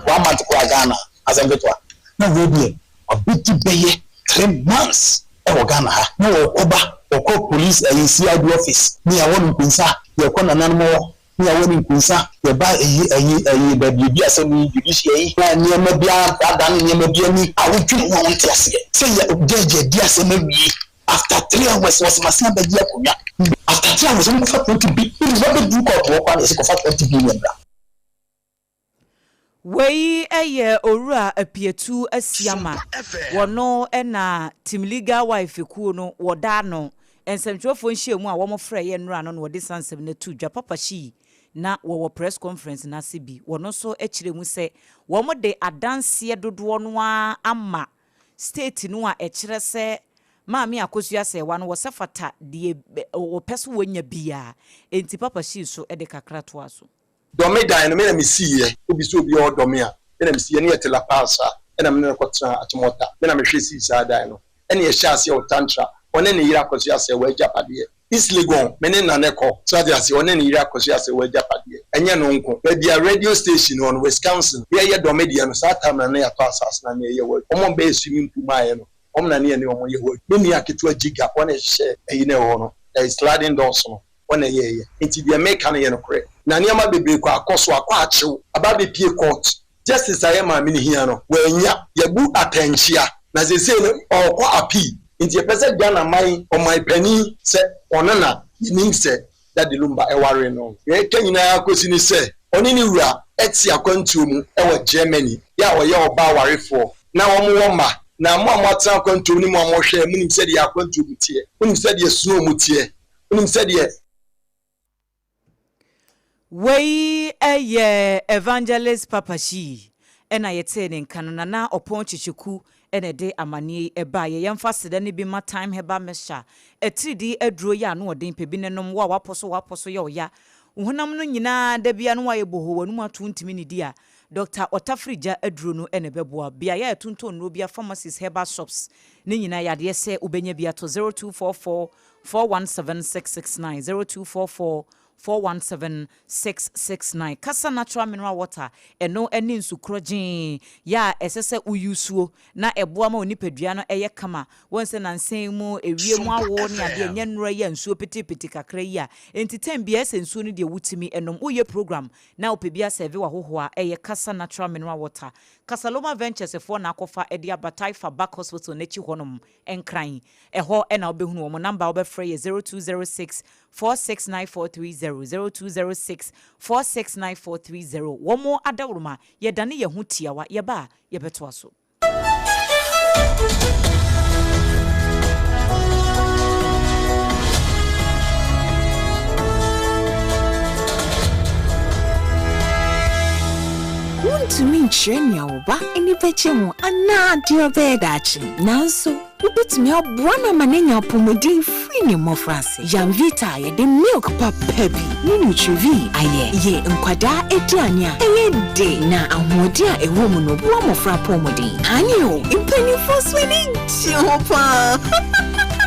one month koraa Ghana asɛm ketewa na wei deɛ Wabɛdi bɛyɛ 3 months wɔ Ghana ha na ɔkɔ ba, ɔkɔ police ɛyi CID office ne yɛawɔ no nkonsa, yɛkɔ nananom hɔ. Ne yɛawɔ ne nkunsa, yɛba ayi ayi ayi baabi ebi asɛm yi judicial yi na nneɛma bi adane nneɛma bi ani a wodwene ho a wonte aseɛ sɛ yɛ judge adi asɛm awie after 3 hours wɔsɛ masan abɛgye akonnwa after 3 hours wɔn kɔfa 20 bi wabɛduru court wɔ kwan yɛsɛ kɔfa 20 billion bra. Wei yɛ Owura Apiatu Asiama. Wɔno na Team Legal Wife kuo no wɔda ano. Nsɛmtwerɛfoɔ nhyiamu a wɔfrɛeɛ nnora no na wɔde saa nsɛm no too dwa. Papa Shee na wɔwɔ press conference no ase bi. Wɔno nso kyerɛ mu sɛ wɔde adanseɛ dodoɔ no ara ama state no a ɛkyerɛ sɛ Maame Akosua Serwaa no wɔsɛ fata deɛ wɔpɛ so wɔnya biara. Enti Papa Shee nso de kakra toa so. Dɔme dan no, me na mesiiɛ. Wobi sɛ obi a ɔdɔ me a, me na mesiiɛ. Ne yɛte La Paz a, ɛna me ne no kɔtenaa Achimota. Me na mehwɛ sii saa dan no. Ɛna yɛhyɛɛ aseɛ wɔ Tantra. Ɔne ne yere Akosua Serwaa agyapadeɛ. East Legon, me ne Nane kɔ. So ate aseɛ? Ɔne ne yere Akosua Serwaa agyapadeɛ. Ɛnyɛ no nko. Baabi a radio station wɔ no, Wisconsin, yɛyɛ Dɔme deɛ no, saa time no na yɛatɔ asase no a na yɛyɛ hɔ adwuma. Wɔn a wɔbɛyɛ swimming pool maeɛ no, wɔn na ne yɛne wɔn yɛ hɔ adwuma. Me nua ketewa Jiga, wɔn na ɛhyehyɛɛ ayi no a ɛwɔ hɔ no, ɛɛ sliding doors no. Hɔ na ɛyɛeɛ. Nti deɛ meka no yɛ nokorɛ. Na nneɛma bebree kɔ akɔ so, akɔ akyew, aba abɛpue court. Justice a yɛn maame no hia no, wannya. Yɛabu atɛnkyea, na seesei no ɔrekɔ appeal. Nti yɛpɛ sɛ Ghana man, ɔman panin, sɛ ɔno na yɛnim sɛ Daddy Lumba waree no. Deɛ yɛka nyinaa kɔsi ne sɛ, ɔne ne wura te akwantuo mu wɔ Germany, yɛ a ɔyɛ ɔbaa warefoɔ, na wɔwɔ mma. Na mo a moatena akwantuo mu ne mo a mohwɛ, monim sɛdeɛ akwantuo mu teɛ, monim sɛdeɛ snow mu teɛ. Wonim sɛdeɛ. Wei yɛ Evangelist Papa Shee na yɛtee ne nka no, Nana Ɔpɔn Kyekyeku na ɛde amaneɛ yi baeɛ. Yɛmfa aseda no bi ma Thyme Herbal Mixture, atiridii aduro yi a ano ɔden pɛ bi ne nom, wo a w'apɔ so w'apɔ so yɛ ɔya, wo honam no nyinaa da biara no woayɛ bohoo w'anum ato wontumi nnidi a, Dɔkta Ɔtafiri-Gya aduro no na ɛbɛboa. Beaeɛ a yɛtontɔn nnuro biara, pharmacies, herbal shops, ne nyinaa yɛ adeɛ sɛ wobɛnya bi atɔ 0244 417 669 0244 417 669 Kasa Natural Mineral Water, ɛno ne nsu korɔgyee yɛ a ɛsɛ sɛ wo use na ɛboa ma wo nipadua no yɛ kama. Woahu sɛ nansa yi mu ewiem awo ne adeɛ ɛnyɛ nnora yi a nsuo petepete kakra yi a enti time biara ɛsɛ nsuo no deɛ wotumi nom. Woyɛ program na wopɛ bi asɛve w'ahohoɔ a ɛyɛ Kasa Natural Mineral Water. Kasaloma Ventures foɔ na akɔfa de aba Taifa Back Hospital no akyi hɔnom. Nkran. Ɛhɔ na wobɛhunu wɔn. Number a wobɛfrɛ yɛ 0206 469430, 0206 469430. Wɔn adaworoma, yɛdane yɛn ho tiawa, yɛba a, yɛbɛtoa so. Wuntumi nkyerɛ nea wo ba ani bɛgye ho anaa deɛ ɔbɛyɛ daakye. Nanso, wubetumi aboa no ama no anya apɔwmuden firi ne mmofraase. Yamvita a yɛde milk papa bi ne Nutrivie ayɛ yɛ nkwadaa aduane a ɛyɛ dɛ na ahoɔden a ɛwɔ mu no boa mmofra apɔwmuden. Aane o, mpanyimfo nso ani gye ho paa!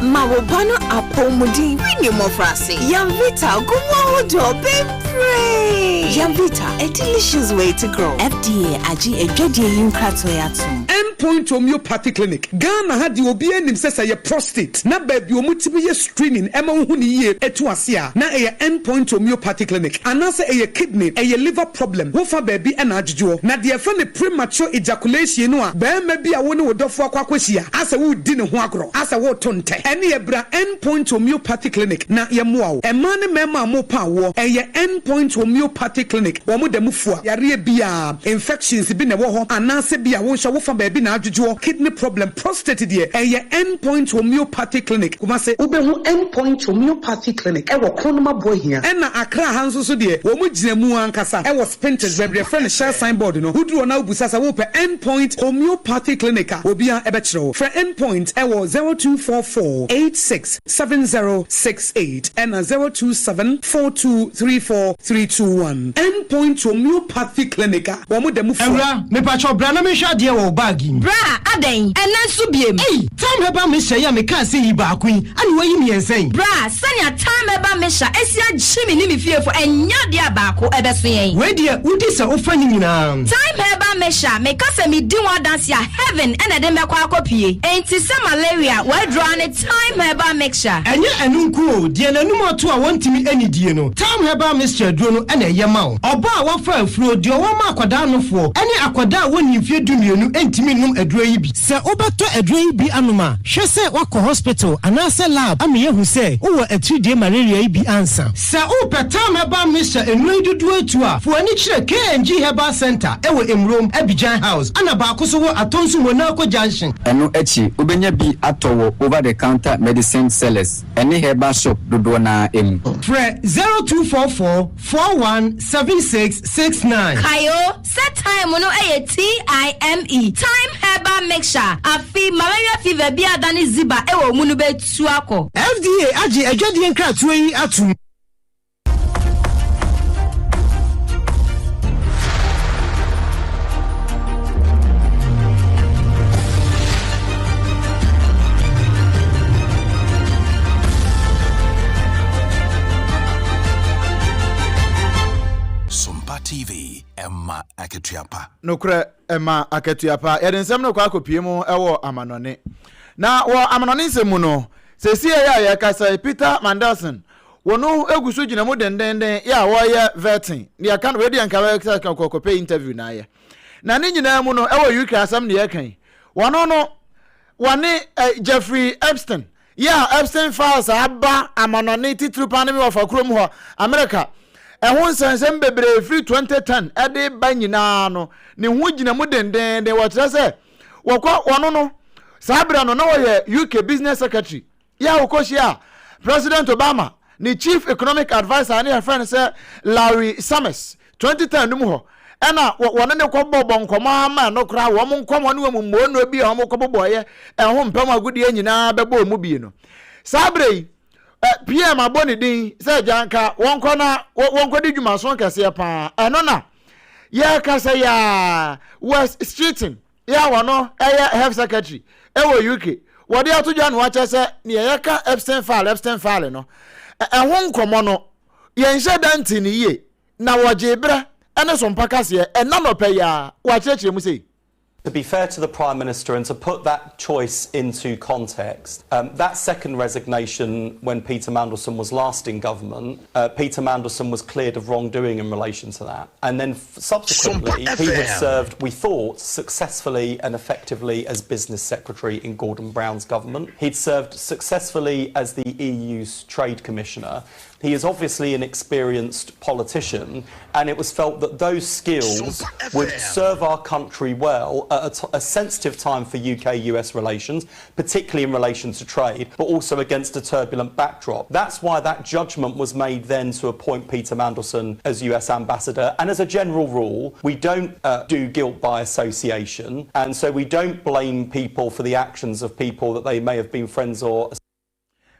Ma wo ba no apɔwmuden firi ne mmofraase. Yamvita gu mu ahodoɔ bebree! Yamvita, a delicious way to grow. FDA agye adwadie yi nkratoɔ yi atom. End Point Homeopathy Clinic, Ghana ha deɛ obiara nim sɛ sɛ ɛyɛ prostate na baabi a wɔtumi yɛ screening ma wohu no yie to ase a, na ɛyɛ End Point Homeopathy Clinic. Anaasɛ ɛyɛ kidney, ɛyɛ liver problem, wofa baabi na adwodwoɔ. Na deɛ yɛfrɛ no premature ejaculation no a barima bi a wo ne wo dɔfoɔ akɔ akɔhyia asɛ woredi ne ho agorɔ, asɛ woreto ntɛ, ɛneɛ bra End Point Homeopathy Clinic na yɛmmoa wo. Mmaa ne mmarima a morepa awoɔ, ɛyɛ End Point Homeopathy Clinic, wɔn da mu fua yareɛ biara. Infections bi na ɛwɔ hɔ anaasɛ bi a wo nso wofa baabi na adwodwoɔ, kidney problem, prostate deɛ ɛyɛ End Point Homeopathy Clinic, Kumasi. Wobɛhu End Point Homeopathy Clinic wɔ Kronum Aboahia. Ɛna Accra ha nso so deɛ wɔn gyina mu ankasa wɔ Spintex baabi yɛfrɛ no Shell sign board no, woduru hɔ na wobisa sɛ wopɛ End Point Homeopathy Clinic a obiara bɛkyerɛ wo. Frɛ End Point wɔ 0244 86 7068 ɛna 027 4234 321. End Point Homeopathy Clinic a wɔn da mu fua. Awura, mepakyɛw bra na menhwɛ adeɛ wɔ wo bag yi mu. Ei! Bra, adɛn? Ɛnnɛ nso biem? Ei! Thyme Herbal Mixture yi a mekaa sɛ yi baako yi, ane woayi mmiɛnsa yi? Bra, sɛnea Thyme Herbal Mixture asi agye me ne me fiefo, ɛnyɛ adeɛ a baako ɛbɛso yɛn. Wei deɛ, wodi sɛ wofa ne nyinaa. Thyme Herbal Mixture, meka sɛ medi ho adanse a, heaven na ɛde me bɛkɔ akɔpue. Enti sɛ malaria, w'aduro ara ne Thyme Herbal Mixture. Ɛnyɛ ɛno nko o, deɛ n'anum ato a wɔntumi nnidie no, Thyme Herbal Mixture aduro no na ɛyɛ ma wo. Ɔbaa a wafa afuro, deɛ ɔwɔ ma akwadaa nofoɔ, ne akwadaa a wɔnnii mfeɛ dumienu ntumi nnom aduro yi bi. Sɛ wobɛtɔ aduro yi bi anom a, hwɛ sɛ woakɔ hospital anaasɛ lab ama yɛahu sɛ wowɔ atiridie malaria yi bi ansa. Sɛ wopɛ Thyme Herbal Mixture nnuro yi dodoɔ atu a, fa w'ani kyerɛ KNG Herbal Centre wɔ Emurom, Abidjan House, ɛna baako nso wɔ Atonsu Monaco Junction. Ɛno akyi, wobɛnya bi atɔ wɔ over the counter medicine sellers ne herbal shop dodoɔ no ara mu. Frɛ 0244 41 76 69. Kae o, sɛ thyme no yɛ TIME, Thyme Herbal Mixture, afe malaria fever bi a adane ziba wɔ wo mu no bɛtu akɔ. FDA agye adwadie nkratoɔ yi atom. Sompa TV, ɛma akatua pa. Nokorɛ, ɛma akatua pa. Yɛde nsɛm no rekɔ akɔpue mu wɔ amanɔne. Na wɔ amanɔne nsɛm mu no, seesei a yɛrekasa yi, Peter Mandelson, wɔn gu so gyina mu dendeenden yɛ a wɔreyɛ vetting. Deɛ ɛka no, wei deɛ nka bɛyɛ sɛ kɔkɔpɛ interview na ayɛ. Na ne nyinaa mu no, ɛwɔ UK asɛm deɛ ɛka yi, wɔn no, wɔne eh, Jeffrey Epstein, yɛ a Epstein files aba amanɔne titiriw paa ne me wɔfa kurom hɔ, Amerika. Ɛho nsɛnsɛm bebree firi 2010 ɛde ba nyinaa no, ne ho gyina mu dendeenden. Wɔkyerɛ sɛ wɔkɔ wɔno no, saa berɛ no na wɔyɛ UK business secretary. Yɛ a ɔkɔhyiaa President Obama ne Chief Economic Adviser ne yɛfrɛ no sɛ Larry Summers 2010 no mu hɔ ɛna wɔne ne kɔbɔbɔ nkɔmmɔ ama ɛno koraa wɔn nkɔmmɔ ne wɔn mmuonuo bi a wɔn kɔbɔbɔeɛ ɛho mpam agodie nyinaa bɛbɔɔ mu bie no. Saa berɛ yi PM abɔ ne din sɛ agya nka wɔnkɔ na wɔnkɔdi dwumaso kɛseɛ paa ɛno na yɛrekasa yi a West Streeting Yɛ a ɔno yɛ Health Secretary wɔ UK, wɔde ato dwa na wɔakyerɛ sɛ nea yɛka Epstein file Epstein file no, ɛho nkɔmmɔ no, yɛnhyɛ da nte no yie, na wɔgyee berɛ ne so mpa kaseɛ ɛnnɛ anɔpa yi ara, wɔakyerɛkyerɛ mu sei. To be fair to the Prime Minister and to put that choice into context, um, that second resignation when Peter Mandelson was last in government, uh, Peter Mandelson was cleared of wrongdoing in relation to that. And then subsequently, he had served, we thought, successfully and effectively as business secretary in Gordon Brown's government. He'd served successfully as the EU's trade commissioner. He is obviously an experienced politician, and it was felt that those skills would serve our country well at a, sensitive time for UK US relations, particularly in relation to trade, but also against a turbulent backdrop. That's why that judgment was made then to appoint Peter Mandelson as US ambassador. And as a general rule, we don't uh, do guilt by association, and so we don't blame people for the actions of people that they may have been friends or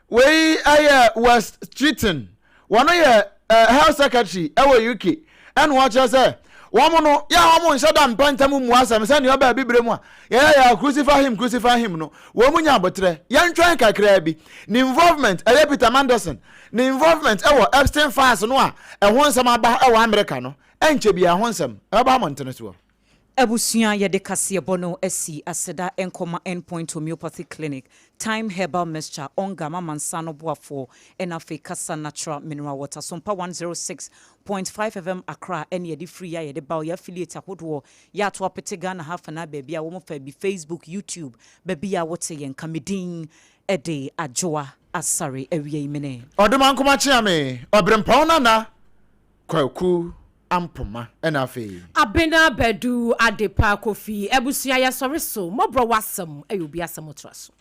Wei yɛ Wes Streeting, wɔno yɛ Health Secretary wɔ UK, ɛna ɔkyerɛ sɛ wɔn no yɛ a wɔn nhyɛ da mpa ntam mmu asɛm sɛ nea ɔba abibire mu a yɛyɛ yɛ crucify him crucify him no wɔn nya abotrɛ yɛntwɛn kakraa bi ne involvement ɛyɛ Peter Mandelson ne involvement ɛwɔ Epstein files no a ɛho nsɛm aba ɛwɔ America no ɛnkyɛ biara ho nsɛm ɛbɛba amɔntene soɔ. Abusua yɛde kaseɛbɔ no asi aseda nkɔma End Point Homeopathy Clinic, Thyme Herbal Mixture, Onga Mama Nsa no boafoɔ, ɛna afei Kasa Natural Mineral Water. Sompa 106.5 FM Accra ɛne yɛde firi yɛ a yɛde ba wo, yɛ affiliate ahodoɔ yɛ ato apete Ghana ha afanaa baabi a wɔn fa bi, Facebook, YouTube, baabi a wote yɛn nka. Me din de Adwoa Asare Awia yi mene. Ɔdomankoma Kyeame, Ɔberempɔn Nana Kwaku Ampoma ɛna afei. Abena Badu Adepa Kofi abusua yɛsɔre so mmɔborɔ w'asɛm ɛyɛ obi asɛm tra so.